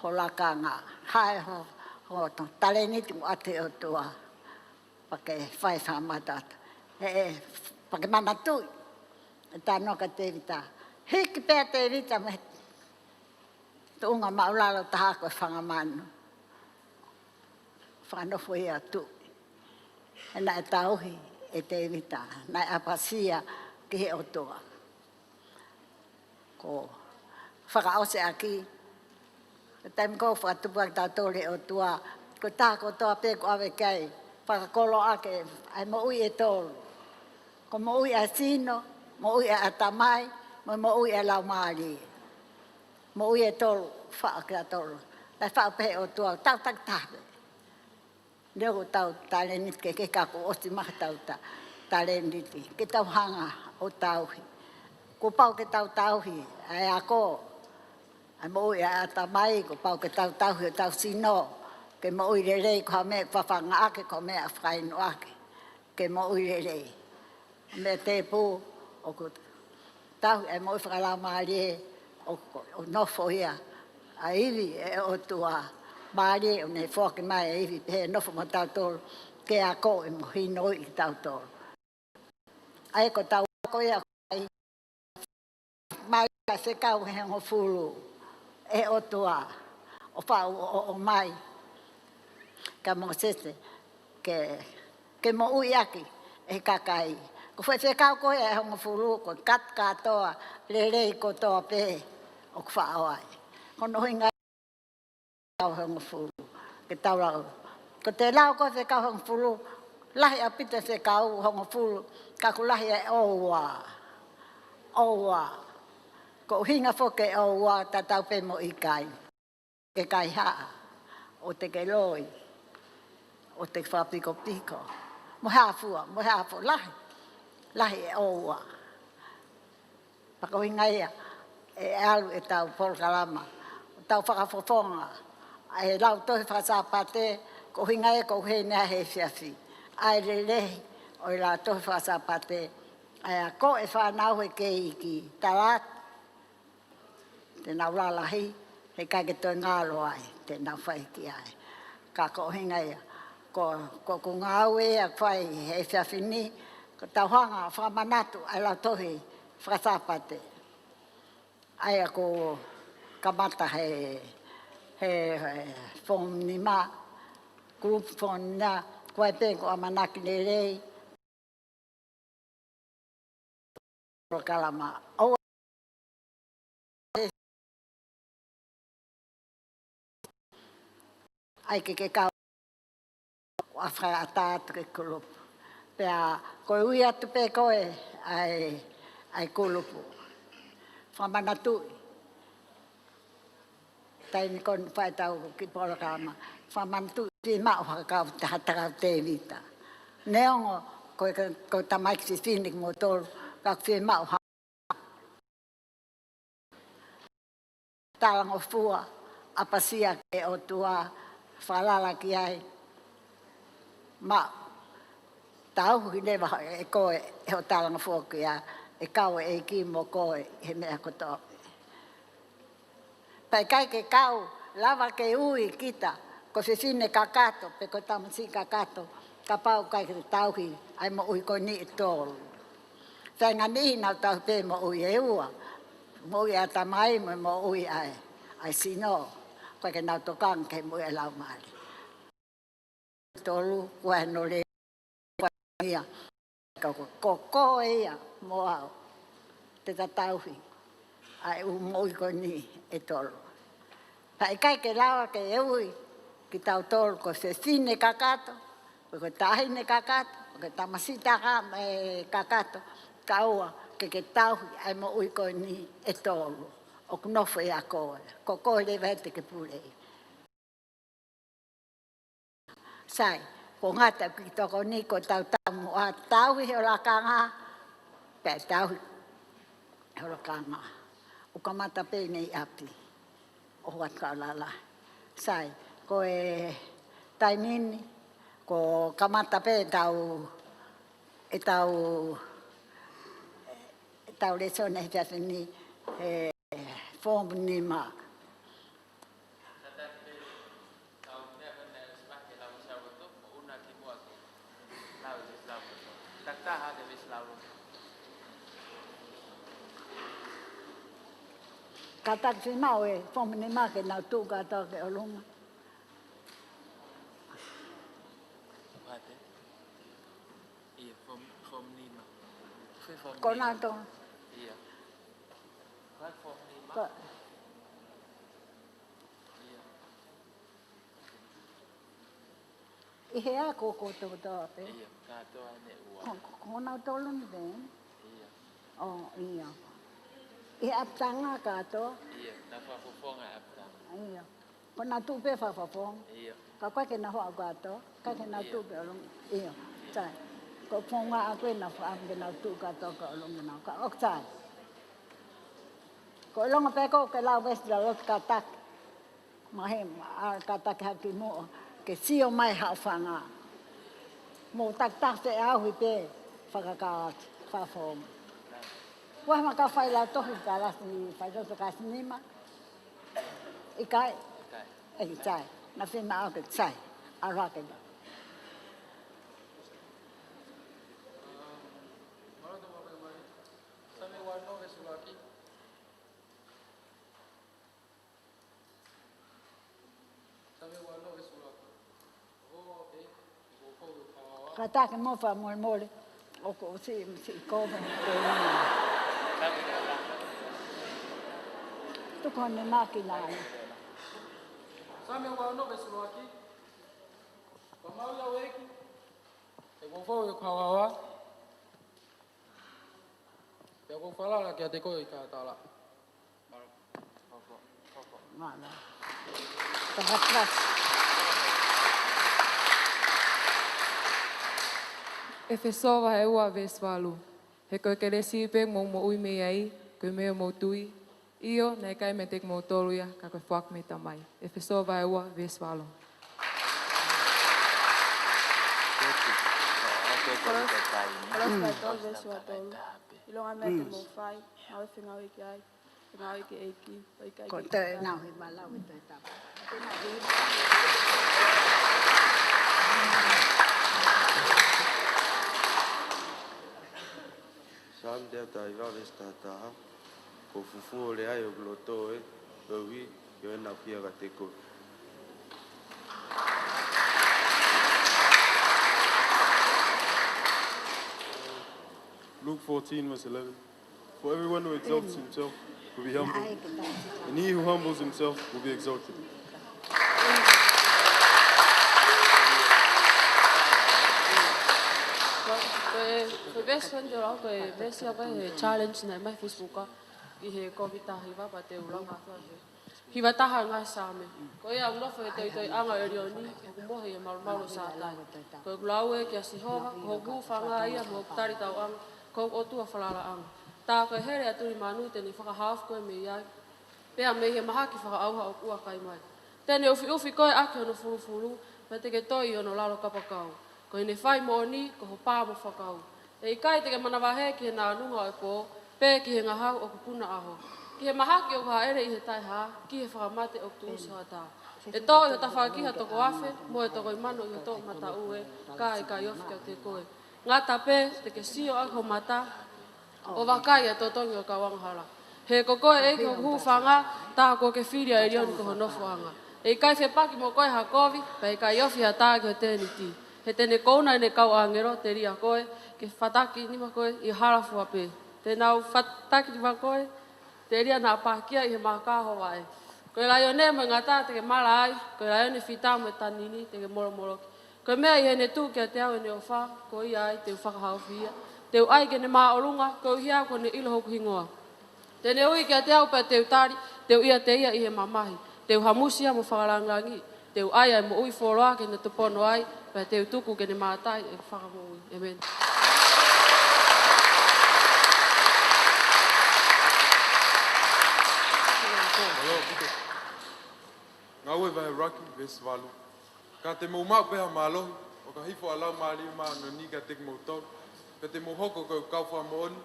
ho lakanga, hae ho, ho talēniti ʻoku ʻoatu ʻe he ʻOtua. Pea ke fai fakamatata. ʻE, ʻe, pea ke manatuʻi. ʻE tano ka Tēvita. Hiki pē ʻa Tēvita mei he tuʻunga māʻulalo taha ko e fanga manu. Fakanofo ia ʻo tuʻi. He naʻe tauhi ʻe Tēvita. Naʻe ʻapasia ki he ʻOtua. Ko e fakaʻosi ʻaki, ko e taimi ko ē ʻoku fakatupu ai kitautolu ʻe he ʻOtua, ko e taha kotoa pē ʻoku ʻave ki ai, fakakoloa ʻaki ʻa e moʻui ʻe tolu. Ko e moʻui ʻa e sino, moʻui ʻa e ʻatamai, mo e moʻui ʻa e laumālie. Moʻui ʻe tolu, faʻa kitautolu. Naʻe faʻa pehē ʻe he ʻOtua, tau takitaha pē. Neongo ʻetau talēniti kehekehe ka kuo ʻosi maʻu ʻetau ta-, talēniti. Ke tau hanga ʻo tauhi. Kuo pau ke tau tauhi ʻa e ako, ʻa e moʻui ʻa e ʻatamai, kuo pau ke tau tauhi hotau sino. Ke moʻui lelei ko ha meʻa ʻoku fafangaʻaki, ko ha meʻa ʻoku fakainu ʻaki. Ke moʻui lelei. Meʻa tēpū, ʻoku tauhi ʻa e moʻui fakalaumālie, ʻo, ʻo nofo ia ʻa e ivi ʻo e ʻOtua. Mālie ʻo ne foaki mai e ivi pehē nofo mo tautolu, ke akoʻi mo hinoʻi kitautolu. ʻA ia ko ʻetau ako ia, ʻai mai ʻa e fekau ʻe hongofulu ʻe he ʻOtua ʻo faʻu ʻo, ʻo, ʻomai kia Mōsese ke, ke moʻui ʻaki ʻe he kakai. Ko e foʻi fekau ko ē ʻe hongofulu, ko e kakato kātoa, lelei kotoa pē ʻoku faʻo ai. Ko hono ʻuhinga ia ʻa e fekau ʻe hongofulu. Ke tau lau. Ko ʻete lau ko ē fekau ʻe hongofulu, lahi ʻaupito e fekau ʻe hongofulu, ka ʻoku lahi e ʻoua. ʻOua. Ko e ʻuhinga foki e ʻoua, tatau pē mo e ʻikai. Ke kaihaʻa, ʻoua te ke loi, ʻoua te ke fakapikopiko. Mo e hā fua, mo e hā fua, lahi. Lahi e ʻoua. Pea ko e ʻuhinga ia ʻe ʻalu ʻetau polokalama, ʻetau fakafofonga ʻa e lautohi faka-Sāpate, ko e ʻuhinga ia ʻoku ou ʻi heni he efiafi. ʻA e lelei ʻo e lautohi faka-Sāpate, ʻa ia ko e fānau ʻa e ʻEiki, tala atu, te nau lalahi, heʻikai ke toe ngalo ai, te nau fai ki ai. Ka ko e ʻuhinga ia, ko, ko ʻeku ngāue ia ʻoku fai he efiafi ni, ko ʻetau hanga ʻo fakamanatu ʻa e lautohi faka-Sāpate. ʻA ia ʻoku kamata he, he, he form nima, group form nima, ko e pē ko e ʻamanaki lelei, polokalama. ʻOua ʻe, ʻai ke ke kau ʻo fakaʻatā atu ki he kulupu. Pea ko e ui atu pē koe ʻa e, ʻa e kulupu. Fakamanatuʻi. Taimi ko eni ʻoku fai ʻetau kiʻi polokalama, fakamanatuʻi fiemaʻu ha kau, ha kau Tēvita. Neongo ko e, ko e tamaiki fefine kimoutolu, ka ʻoku fiemaʻu ha talangofua, ʻapasia ki he ʻOtua, falala ki ai. Maʻu, tauhi leva ʻe koe ʻe hoʻo talangofua ki ai, ʻe kau e ʻEiki mo koe he meʻa kotoa pē. Pea ʻikai ke kau lava ke ui kita ko e fefine kakato, pe ko e tamasiʻi kakato, kapau ʻoku ʻikai ke tauhi ʻa e moʻui ko eni ʻe tolu. Feinga ni nau tauhi pē moʻui ʻe ua, moʻui ʻa e tamai mo e moʻui ʻa e, ʻa e sino, ʻoku ʻikai ke nau tokanga ki he moʻui ʻa e laumālie. Tolu, ua e nole, ua ia. Ka ko, ko koe ia mo au te ta tauhi ʻa e ʻū moʻui ko eni ʻe tolu. Pea ʻikai ke lava ke ui kitautolu ko e fefine kakato, ko e taʻahine kakato, ko e tamasiʻi taka-, ē, kakato, kae ʻoua ke ke tauhi ʻa e moʻui ko eni ʻe tolu. ʻOku nofo ʻiate koe, ko koe leva ia te ke pule. Sai, ko e ngata ki he tokoni ko e tau tau mo a tauhi he lakanga, pea tauhi he lakanga. ʻOku kamata pē mei ʻapi, ʻo hua ka lala. Sai, ko e taimi ni, ko e kamata pē ʻetau, ʻetau, ʻetau lēsoni he efiafi ni, he form nima. Kātaki fiemaʻu e form nima ke nau tuʻu kātoa ki ʻolunga. Mate. Ia, form, form nima. Fē form nima? Ko nautolu. Ia. Fē form nima? Ko. Ia. ʻI he ako ko e toko toa pē. Ia, kātoa ʻene ua. Ko, ko, ko nautolu ni pē. Ia. ʻO, ia. ʻI he ʻapitanga kātoa. Ia, naʻa fakafofonga ʻapitanga. Ia. Ko nautolu pē fakafofonga. Ia. Ka ʻoku ʻikai ke nau haʻu kātoa, ʻikai ke nau tuʻu pē ʻolunga. Ia. Sai. Ko e fofonga ʻaku ē naʻa fakaʻamu ke nau tuʻu kātoa ki ʻolunga nau. Ka ʻoku sai. Ko e ʻilonga pē ko ē ke lau veesi lalotu kātaki. Mahe, ʻa kātaki hake muʻa, ke sio mai haʻo fanga. Mou takitaki feʻauhi pē, fakakālaki, fakafofonga. Kuo hanga ʻo fai lautohi kalasi, fai lautohi kalasi nima. ʻIkai? ʻIkai. ʻIkai. Naʻe fiemaʻu ke sai. ʻAlu hake. Kātaki mo fakamolemole, ʻoku ou siʻi, siʻi kova. Tuku hano mākina. Saame ua ono veesi ʻuluaki. Ko e mau ia ʻEiki, ʻoku ou fou ʻi hoku haohaoa, pea ʻoku ou falala kiate koe ʻi he kautala. Mālō. Taha plus. ʻEfesō vahe ua veesi valu. He ko e kelesi pē ʻoku mou moʻui mei ai, ko e meʻa ʻoku mou tui, ʻio, naʻe ʻikai meiate kimoutolu ia, ka ko e foaki mei he Tamai. ʻEfesō vahe ua veesi valu. Kolose vahe tolu veesi ua tolu. ʻIlonga e meʻa te mou fai, ngāue fengāueʻaki ai, fengāueʻaki ki he ʻEiki, ʻo ʻikai ko ke te nau he malau e te tapa. Saame teau taha hiva veesi taha taha. Ko e fufū ʻo e leʻo ʻi hoku loto ē, koeʻuhi ke ʻoua naʻa u hia kiate koe. Luke fourteen, verse eleven. For everyone who exalts himself will be humbled, and he who humbles himself will be exalted. Ko e, ko e veesi ko eni te u lau, ko e veesi ʻa e challenge naʻe ʻomai Facebook ʻi he Kōviti taha hiva, pea te u lau atu ʻa e hiva taha ngaahi Saame. Ko ia ʻoku nofo he toitoiʻanga ʻo ʻElioni, ʻoku mohe ʻi he malumalu ʻo Sātai. Ko ʻeku lau ē kia Sihova, ko hoku hūfanga ia mo hoku talitauʻanga, ko hoku ʻOtua falalaʻanga. Tā ko e hele ʻa e tuli manu te ne fakahaofi koe mei ai, pea mei he mahaki fakaʻauha ʻoku ʻuha kai mai. Te ne ʻufiʻufi koe ʻaki hono fulufulu, pea te ke toi ʻi hono lalo kapakau. Ko ʻene fai moʻoni, ko ho pā mo ho fakau. ʻE ʻikai te ke manavahē ki he nānunga ʻo e pō, pe ki he ngahau ʻoku puna ʻaho. Ki he mahaki ʻoku hāʻele ʻi he taʻehā, ki he fakamate ʻoku tuʻusi hoʻatā. ʻE tō ʻi ho tafaʻaki ha toko afe, mo e toko ʻi mano ʻi ho toʻomataʻu ē, ka ʻe ʻikai ofi kiate koe. Ngata pē, te ke sio ʻaki ho mata, ʻo vakai ʻa e totongi ʻo e kau angahala. He ko koe ʻEiki hoku hūfanga, tā kuo ke fili ʻa ʻElioni ko ho nofoʻanga. ʻE ʻikai fepaki mo koe ha kovi, pea ʻe ʻikai ofi ha tā ki ho tēniti. He te ne kouna ʻene kau ʻāngelo, telia koe, ke fataki nima koe ʻi he hala fua pē. Te nau fataki nima koe, telia naʻa pākia ʻi he mākā ho vaʻe. Ko e laione mo e ngata te ke mala ai, ko e laione fita mo e tanini te ke molomoloki. Ko e meʻa ʻi heʻene tuʻu kiate au ʻene ʻofa, ko ia ai te u fakahaofi ia. Te u ʻai ke ne māʻolunga, koeʻuhi ko ʻene ʻilo hoku hingoa. Te ne ui kiate au pea te u tali, te u ʻiate ia ʻi he mamahi. Te u hamusi ia mo fakalāngilangiʻi, te u ʻai ʻa e moʻui fuoloa ke ne tupu ai, pea te u tuku ke ne mātā ʻeku fakamoʻui. ʻĒmeni. Ngāue vahe ʻuluaki, veesi valu. Ka te mou maʻu pē ha mālohi, ʻo ka hifo ʻa e Laumālie Māʻoniʻoni kiate kimoutolu, pea te mou hoko ko ʻeku kau fakamoʻoni,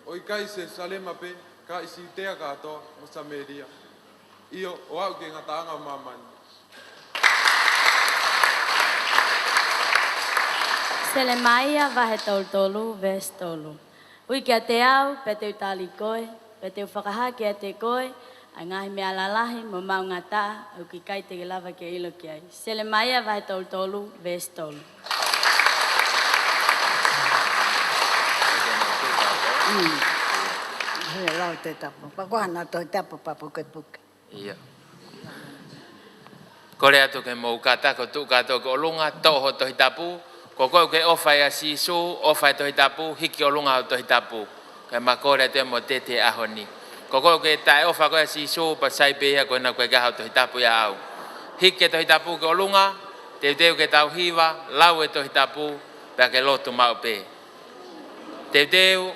ʻo ʻikai ʻi Selūsalema pē, ka ʻi Siutea kātoa, mo Samēlia, ʻio, ʻo aʻu ki he ngataʻanga ʻo māmani. Selemaia vahe tolu tolu, veesi tolu. Ui kiate au, pea te u tali koe, pea te u fakahā kiate koe ʻa e ngaahi meʻa lalahi mo maʻungataʻa ʻoku ʻikai te ke lava ke ʻilo ki ai. Selemaia vahe tolu tolu, veesi tolu. Mm. He lau Tohi Tapu. Pea ko hano Tohi Tapu pea pukepuke. ʻIo. Kole atu ke mou kātaki ʻo tuʻu kātoa ki ʻolunga, toʻo ho Tohi Tapu. Ko koe ʻoku ke ʻofa ʻia Sīsū, ʻofa he Tohi Tapu, hiki ʻolunga ho Tohi Tapu. Kae ma kole atu mo tete ʻaho ni. Ko koe ʻoku ke taʻeʻofa koe ʻia Sīsū, pea sai pē ia ko ena ko e kaha ho Tohi Tapu ia au. Hiki e Tohi Tapu ki ʻolunga, teuteu ke tau hiva, lau e Tohi Tapu, pea ke lotu maʻu pē. Teuteu.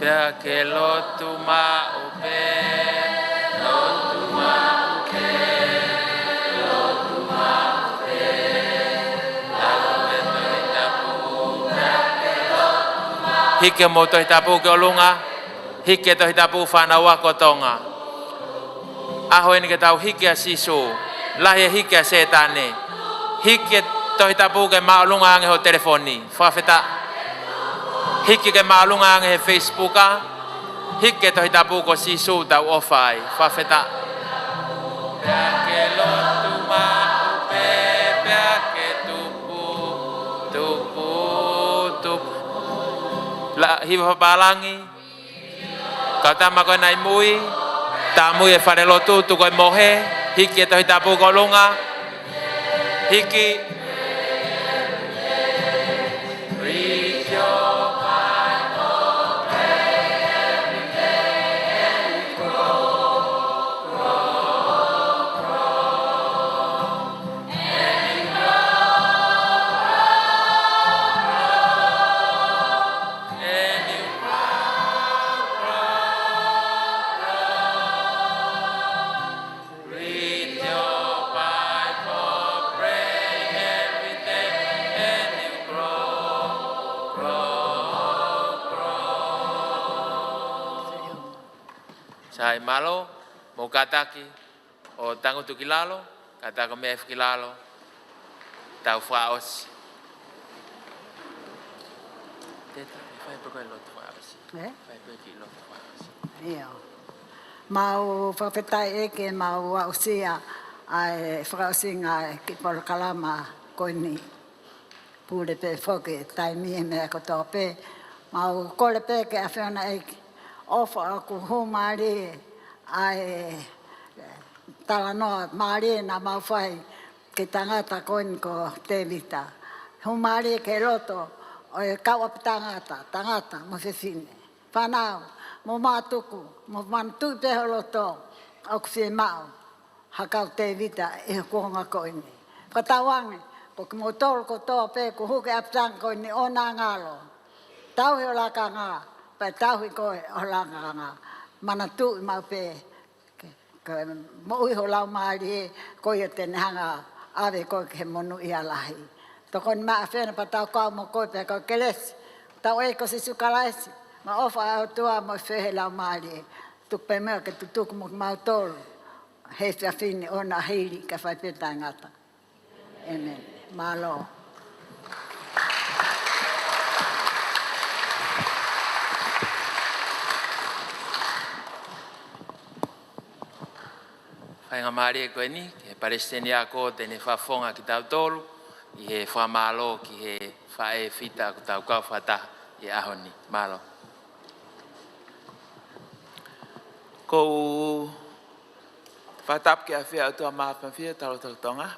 Pea ke lotu maʻu pē, lotu maʻu pē, lotu maʻu pē, lau e Tohi Tapu, pea ke lotu maʻu. Hiki homou Tohi Tapu ki ʻolunga, hiki e Tohi Tapu fānau ako Tonga. ʻAho eni ke tau hiki ʻa Sīsū, lahi e hiki ʻa Sētane. Hiki e Tohi Tapu ke māʻolunga ange ho telefoni. Fakafetaʻi. Hiki ke māʻolunga ange he Facebook. Hiki e Tohi Tapu ko Sīsū tau ʻofa ai. Fakafetaʻi. Pea ke lotu maʻu pē. Hiva fakapālangi. Kau tama ko ē naʻe mui, tā mui e falelotu, tuku e mohe, hiki e Tohi Tapu ki ʻolunga, hiki. Read your Bible, pray every day, and you grow, grow, grow. Sai mālō, mou kātaki ʻo tangutu ki lalo, kātaki ʻo meʻa hifo ki lalo, tau fakaʻosi. Teta, ʻe fai pē ko e lotu fakaʻosi. Ē? Fai pē kiʻi lotu fakaʻosi. ʻIo. Mau fakafetaʻi ʻEiki, mau aʻusia ʻa e fakaʻosinga ʻa e kiʻi polokalama ko eni. Pule pē foki e taimi he meʻa kotoa pē. Mau kole pē ki he ʻAfiona ʻEiki, ʻofa ʻoku hū mālie ʻa e talanoa mālie naʻa mau fai ki he tangata ko eni ko Tēvita. Hū mālie ki he loto ʻo e kau ʻapitangata, tangata mo fefine. Fānau, mou mātuku, mou manatuʻi pē ho loto ʻoku fiemaʻu ha kau Tēvita ʻi he kuonga ko eni. Fakatauange, ko kimoutolu kotoa pē kuo hū ki he ʻapitanga ko eni ʻoua naʻa ngalo. Tauhi ho lakanga, pea tauhi koe ʻe ho lakanga. Manatuʻi maʻu pē ke, ke moʻui ho laumālie, ko ia te ne hanga ʻave koe ki he monūʻia lahi. Tokoni mai ʻAfiona pea tau kau mo koe pea ko e kelesi ʻa hotau ʻEiki ko Sīsū Kalaisi, mo e ʻofa ʻa e ʻOtua mo e feohi ʻa e Laumālie, tuku pē muʻa ke tutuku mo kimautolu he efiafi ni ʻo na hili ka fai pē taʻengata. ʻĒmeni. Mālō. Faingamālie ko eni ki he palesiteni ako te ne fakafofonga kitautolu ʻi he fakamālō ki he faʻē Fita kuo tau kau fakataha ʻi he ʻaho ni. Mālō. Ko u fakatapu ki he ʻafio ʻa e ʻOtua Māfimafi ʻi hotau lotolotonga.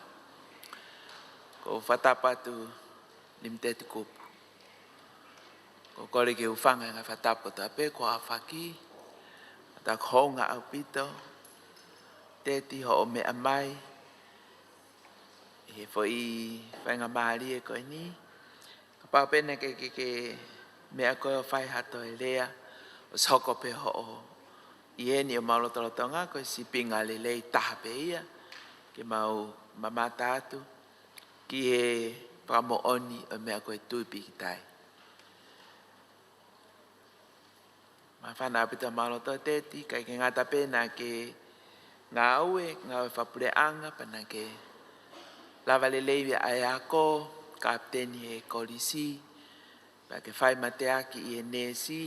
Ko u fakatapu atu Limiteti Kupu. Ko u kole ke u hūfanga he ngaahi fakatapu kotoa pē kuo aofaki, ʻa ia ko e hounga ʻaupito, Teti, hoʻo meʻa mai ʻi he foʻi faingamālie ko eni. Kapau pē naʻe ʻikai ke, ke, ke meʻa koe ʻo fai ha toe lea, ʻosi hoko pē hoʻo ʻi heni ʻi homau lotolotonga, ko e sīpinga lelei taha pē ia ke mau mamata atu ki he fakamoʻoni ʻo e meʻa ko e tui pīkitai. Māfana ʻaupito homau loto, Teti, ʻikai ke ngata pē naʻa ke ngāue, ngāue fakapuleʻanga, pea naʻa ke lava lelei ʻa e ako, kapiteni he kolisi, pea ke fai mateaki ʻi he neesi,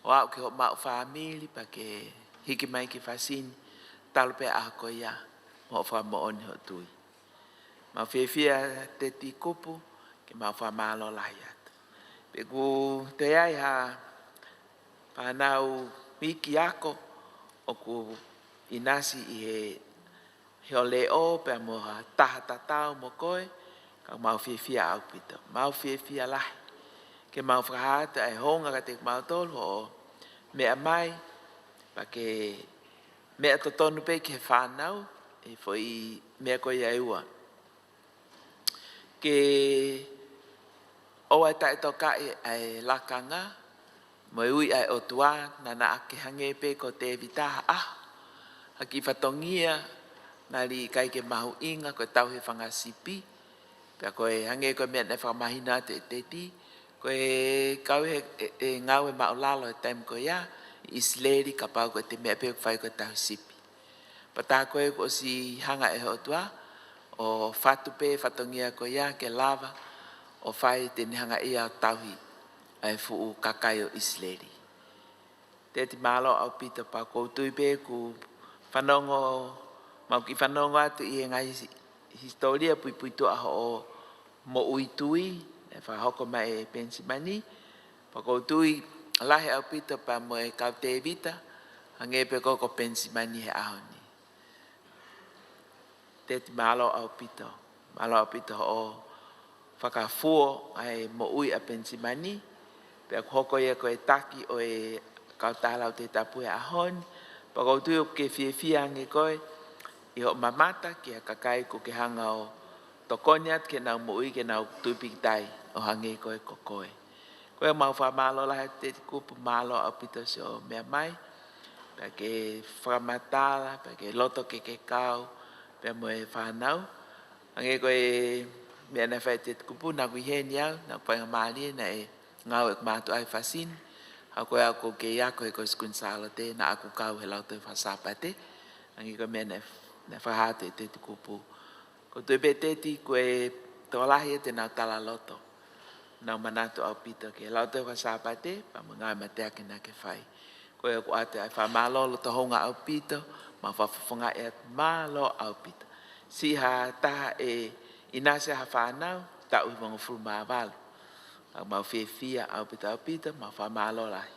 ʻo aʻu ki hoʻo maʻu fāmili, pea ke hiki mai ki Fasini, talu pē ʻa e ako ia, mo hoʻo fakamoʻoni hoʻo tui. Mau fiefia, Teti Kupu, ke mau fakamālō lahi atu. Pea ʻoku toe ʻi ai ha fānau iiki ako ʻoku ʻinasi ʻi he, he ʻo leʻo pea mo ha taha tatau mo koe, ka mau fiefia ʻaupito. Mau fiefia lahi ke mau fakahā atu ʻa e hounga kiate kimautolu hoʻo meʻa mai, pea ke meʻa totonu pē ki he fānau, ʻi he foʻi meʻa ko ia ʻe ua. Ke ʻoua ʻe taʻetokaʻi ʻa e lakanga mo e ui ʻa e ʻOtua, naʻa ke hangē pē ko Tēvita ha ʻaho, ha kiʻi fatongia, ngali ʻikai ke mahuʻinga ko e tauhi e fanga sipi, pea ko e hangē ko e meʻa naʻe fakamahino atu ʻe Teti, ko e kau he, e, e ngāue māʻulalo he taimi ko ia ʻi ʻIsileli, kapau ko e te meʻa pē ʻoku fai ko e tauhi sipi. Pea tā ko ē kuo ʻosi hanga ʻe he ʻOtua ʻo fatu pē fatongia ko ia ke lava ʻo fai te ne hanga ia ʻo tauhi ʻa e fuʻu kakai ʻo ʻIsileli. Teti, mālō ʻaupito, pea ʻoku ou tui pē ʻoku fanongo, mau kiʻi fanongo atu ʻi he ngaahi his-, hisitōlia puipuituʻa hoʻo moʻui tui, naʻe fakahoko mai ʻe Penisimani, Pea ʻoku ou tui lahi ʻaupito pea mo e kau Tēvita, hangē pē ko ē ko Penisimani he ʻaho ni. Teti, mālō ʻaupito. Mālō ʻaupito hoʻo fakafuo ʻa e moʻui ʻa Penisimani, pea kuo hoko ia ko e taki ʻo e kautaha Lautohi Tapu he ʻaho ni. Pea ʻoku ou tui ʻoku ke fiefia ange koe ʻi hoʻo mamata ki ha kakai ʻoku ke hanga ʻo tokoni atu ki heʻenau moʻui ke nau tui pīkitai ʻo hangē ko ē ko koe. Ko ia mau fakamālō lahi atu Teti Kupu, mālō ʻaupito siʻo meʻa mai, pea ke fakamatala, pea ke loto ke ke kau pea mo e fānau. Hangē ko e meʻa naʻe fai ʻe Teti Kupu, naʻá ku ʻi heni au, naʻá ku faingamālie naʻe ngāue ʻeku mātuʻa he fasi ni. Ka ko au ʻoku ou kei ako he Kolisi Kuini Sālote, naʻá ku kau he Lautohi Faka-Sāpate. Hangē ko e meʻa naʻe, naʻe fakahā atu ʻe Teti Kupu. ʻOku ou tui pē Teti ko e tokolahi ʻetau talaloto, nau manatu ʻaupito ki he Lautohi Faka-Sāpate, pea mo e ngāue mateaki naʻá ke fai. Ko ia ʻoku ʻoatu ai e fakamālō loto houngaʻia ʻaupito, mau fakafofongaʻi atu, mālō ʻaupito. Siʻi ha taha ʻe ʻinasi ha fānau, taʻu hivangofulu mā valu. Ka mau fiefia ʻaupito ʻaupito, mau fakamālō lahi.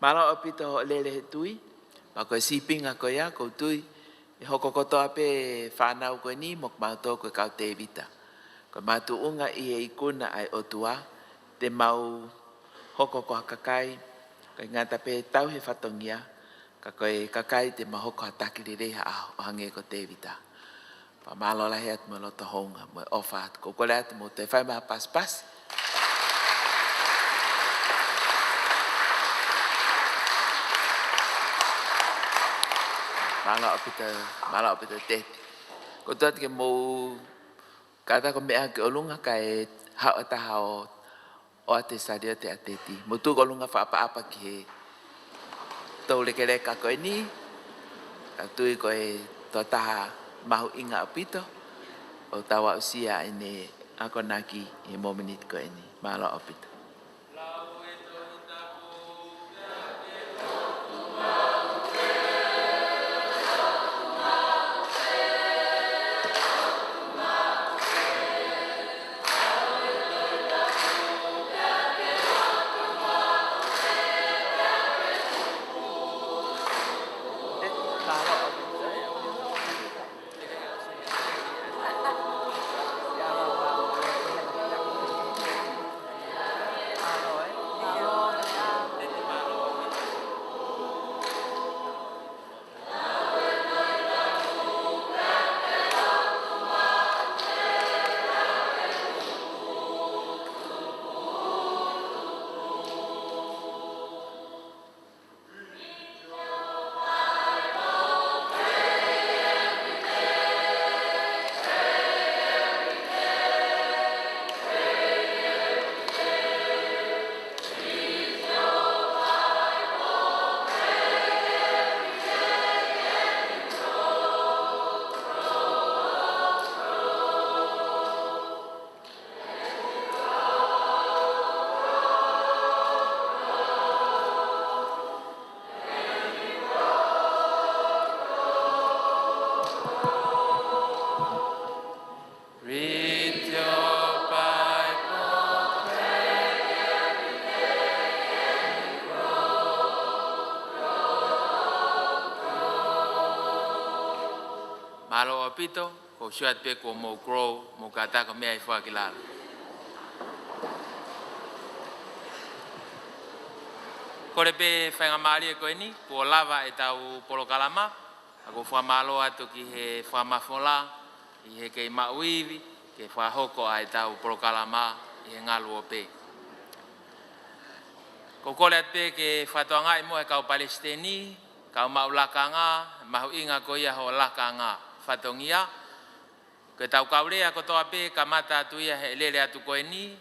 Mālō ʻaupito hoʻo lele he tui, pea ko e sīpinga ko ia, ʻoku ou tui ʻe hoko kotoa pē fānau ko eni mo kimautolu ko e kau Tēvita. Ko e makatuʻunga ʻi he ikuna ʻa e ʻOtua, te mau hoko ko ha kakai ʻikai ngata pē he tauhi e fatongia, ka ko e kakai te mau hoko ha taki lelei ha ʻaho, ʻo hangē ko Tēvita. Fakamālō lahi atu mo e loto houngaʻia mo e ʻofa atu. ʻOku ou kole atu mou toe fai mai ha pasipasi. Mālō ʻaupito, mālō ʻaupito Teti. ʻOku ou tui atu ke mou kātaki ʻo meʻa ki ʻolunga kae haʻu ha taha ʻo ʻoatu e saliote ʻa Teti. Mou tuʻu ki ʻolunga fakaʻapaʻapa ki he toulekeleka ko eni, ʻoku ou tui ko e tokotaha mahuʻinga ʻaupito ʻoku tau aʻusia ʻene akonaki ʻi he mōmeniti ko eni. Mālō ʻaupito. Read your Bible, pray every day, and grow, grow, grow. Mālō ʻaupito, ʻoku ou sio atu pē kuo mou grow, mou kātaki ʻo meʻa hifo ki lalo. Kole pē faingamālie ko eni, kuo lava ʻetau polokalama, ʻoku ou fakamālō atu ki he fakamafola, ʻi he kei maʻu ivi, ke fakahoko ʻa ʻetau polokalama ʻi he ngaluope. ʻOku ou kole atu pē ke fakatokangaʻi mo e kau palesiteni, kau maʻu lakanga, mahuʻinga ko ia hoʻo lakanga fatongia. Ko ʻetau kau lea kotoa pē, kamata atu ia he lele atu ko eni,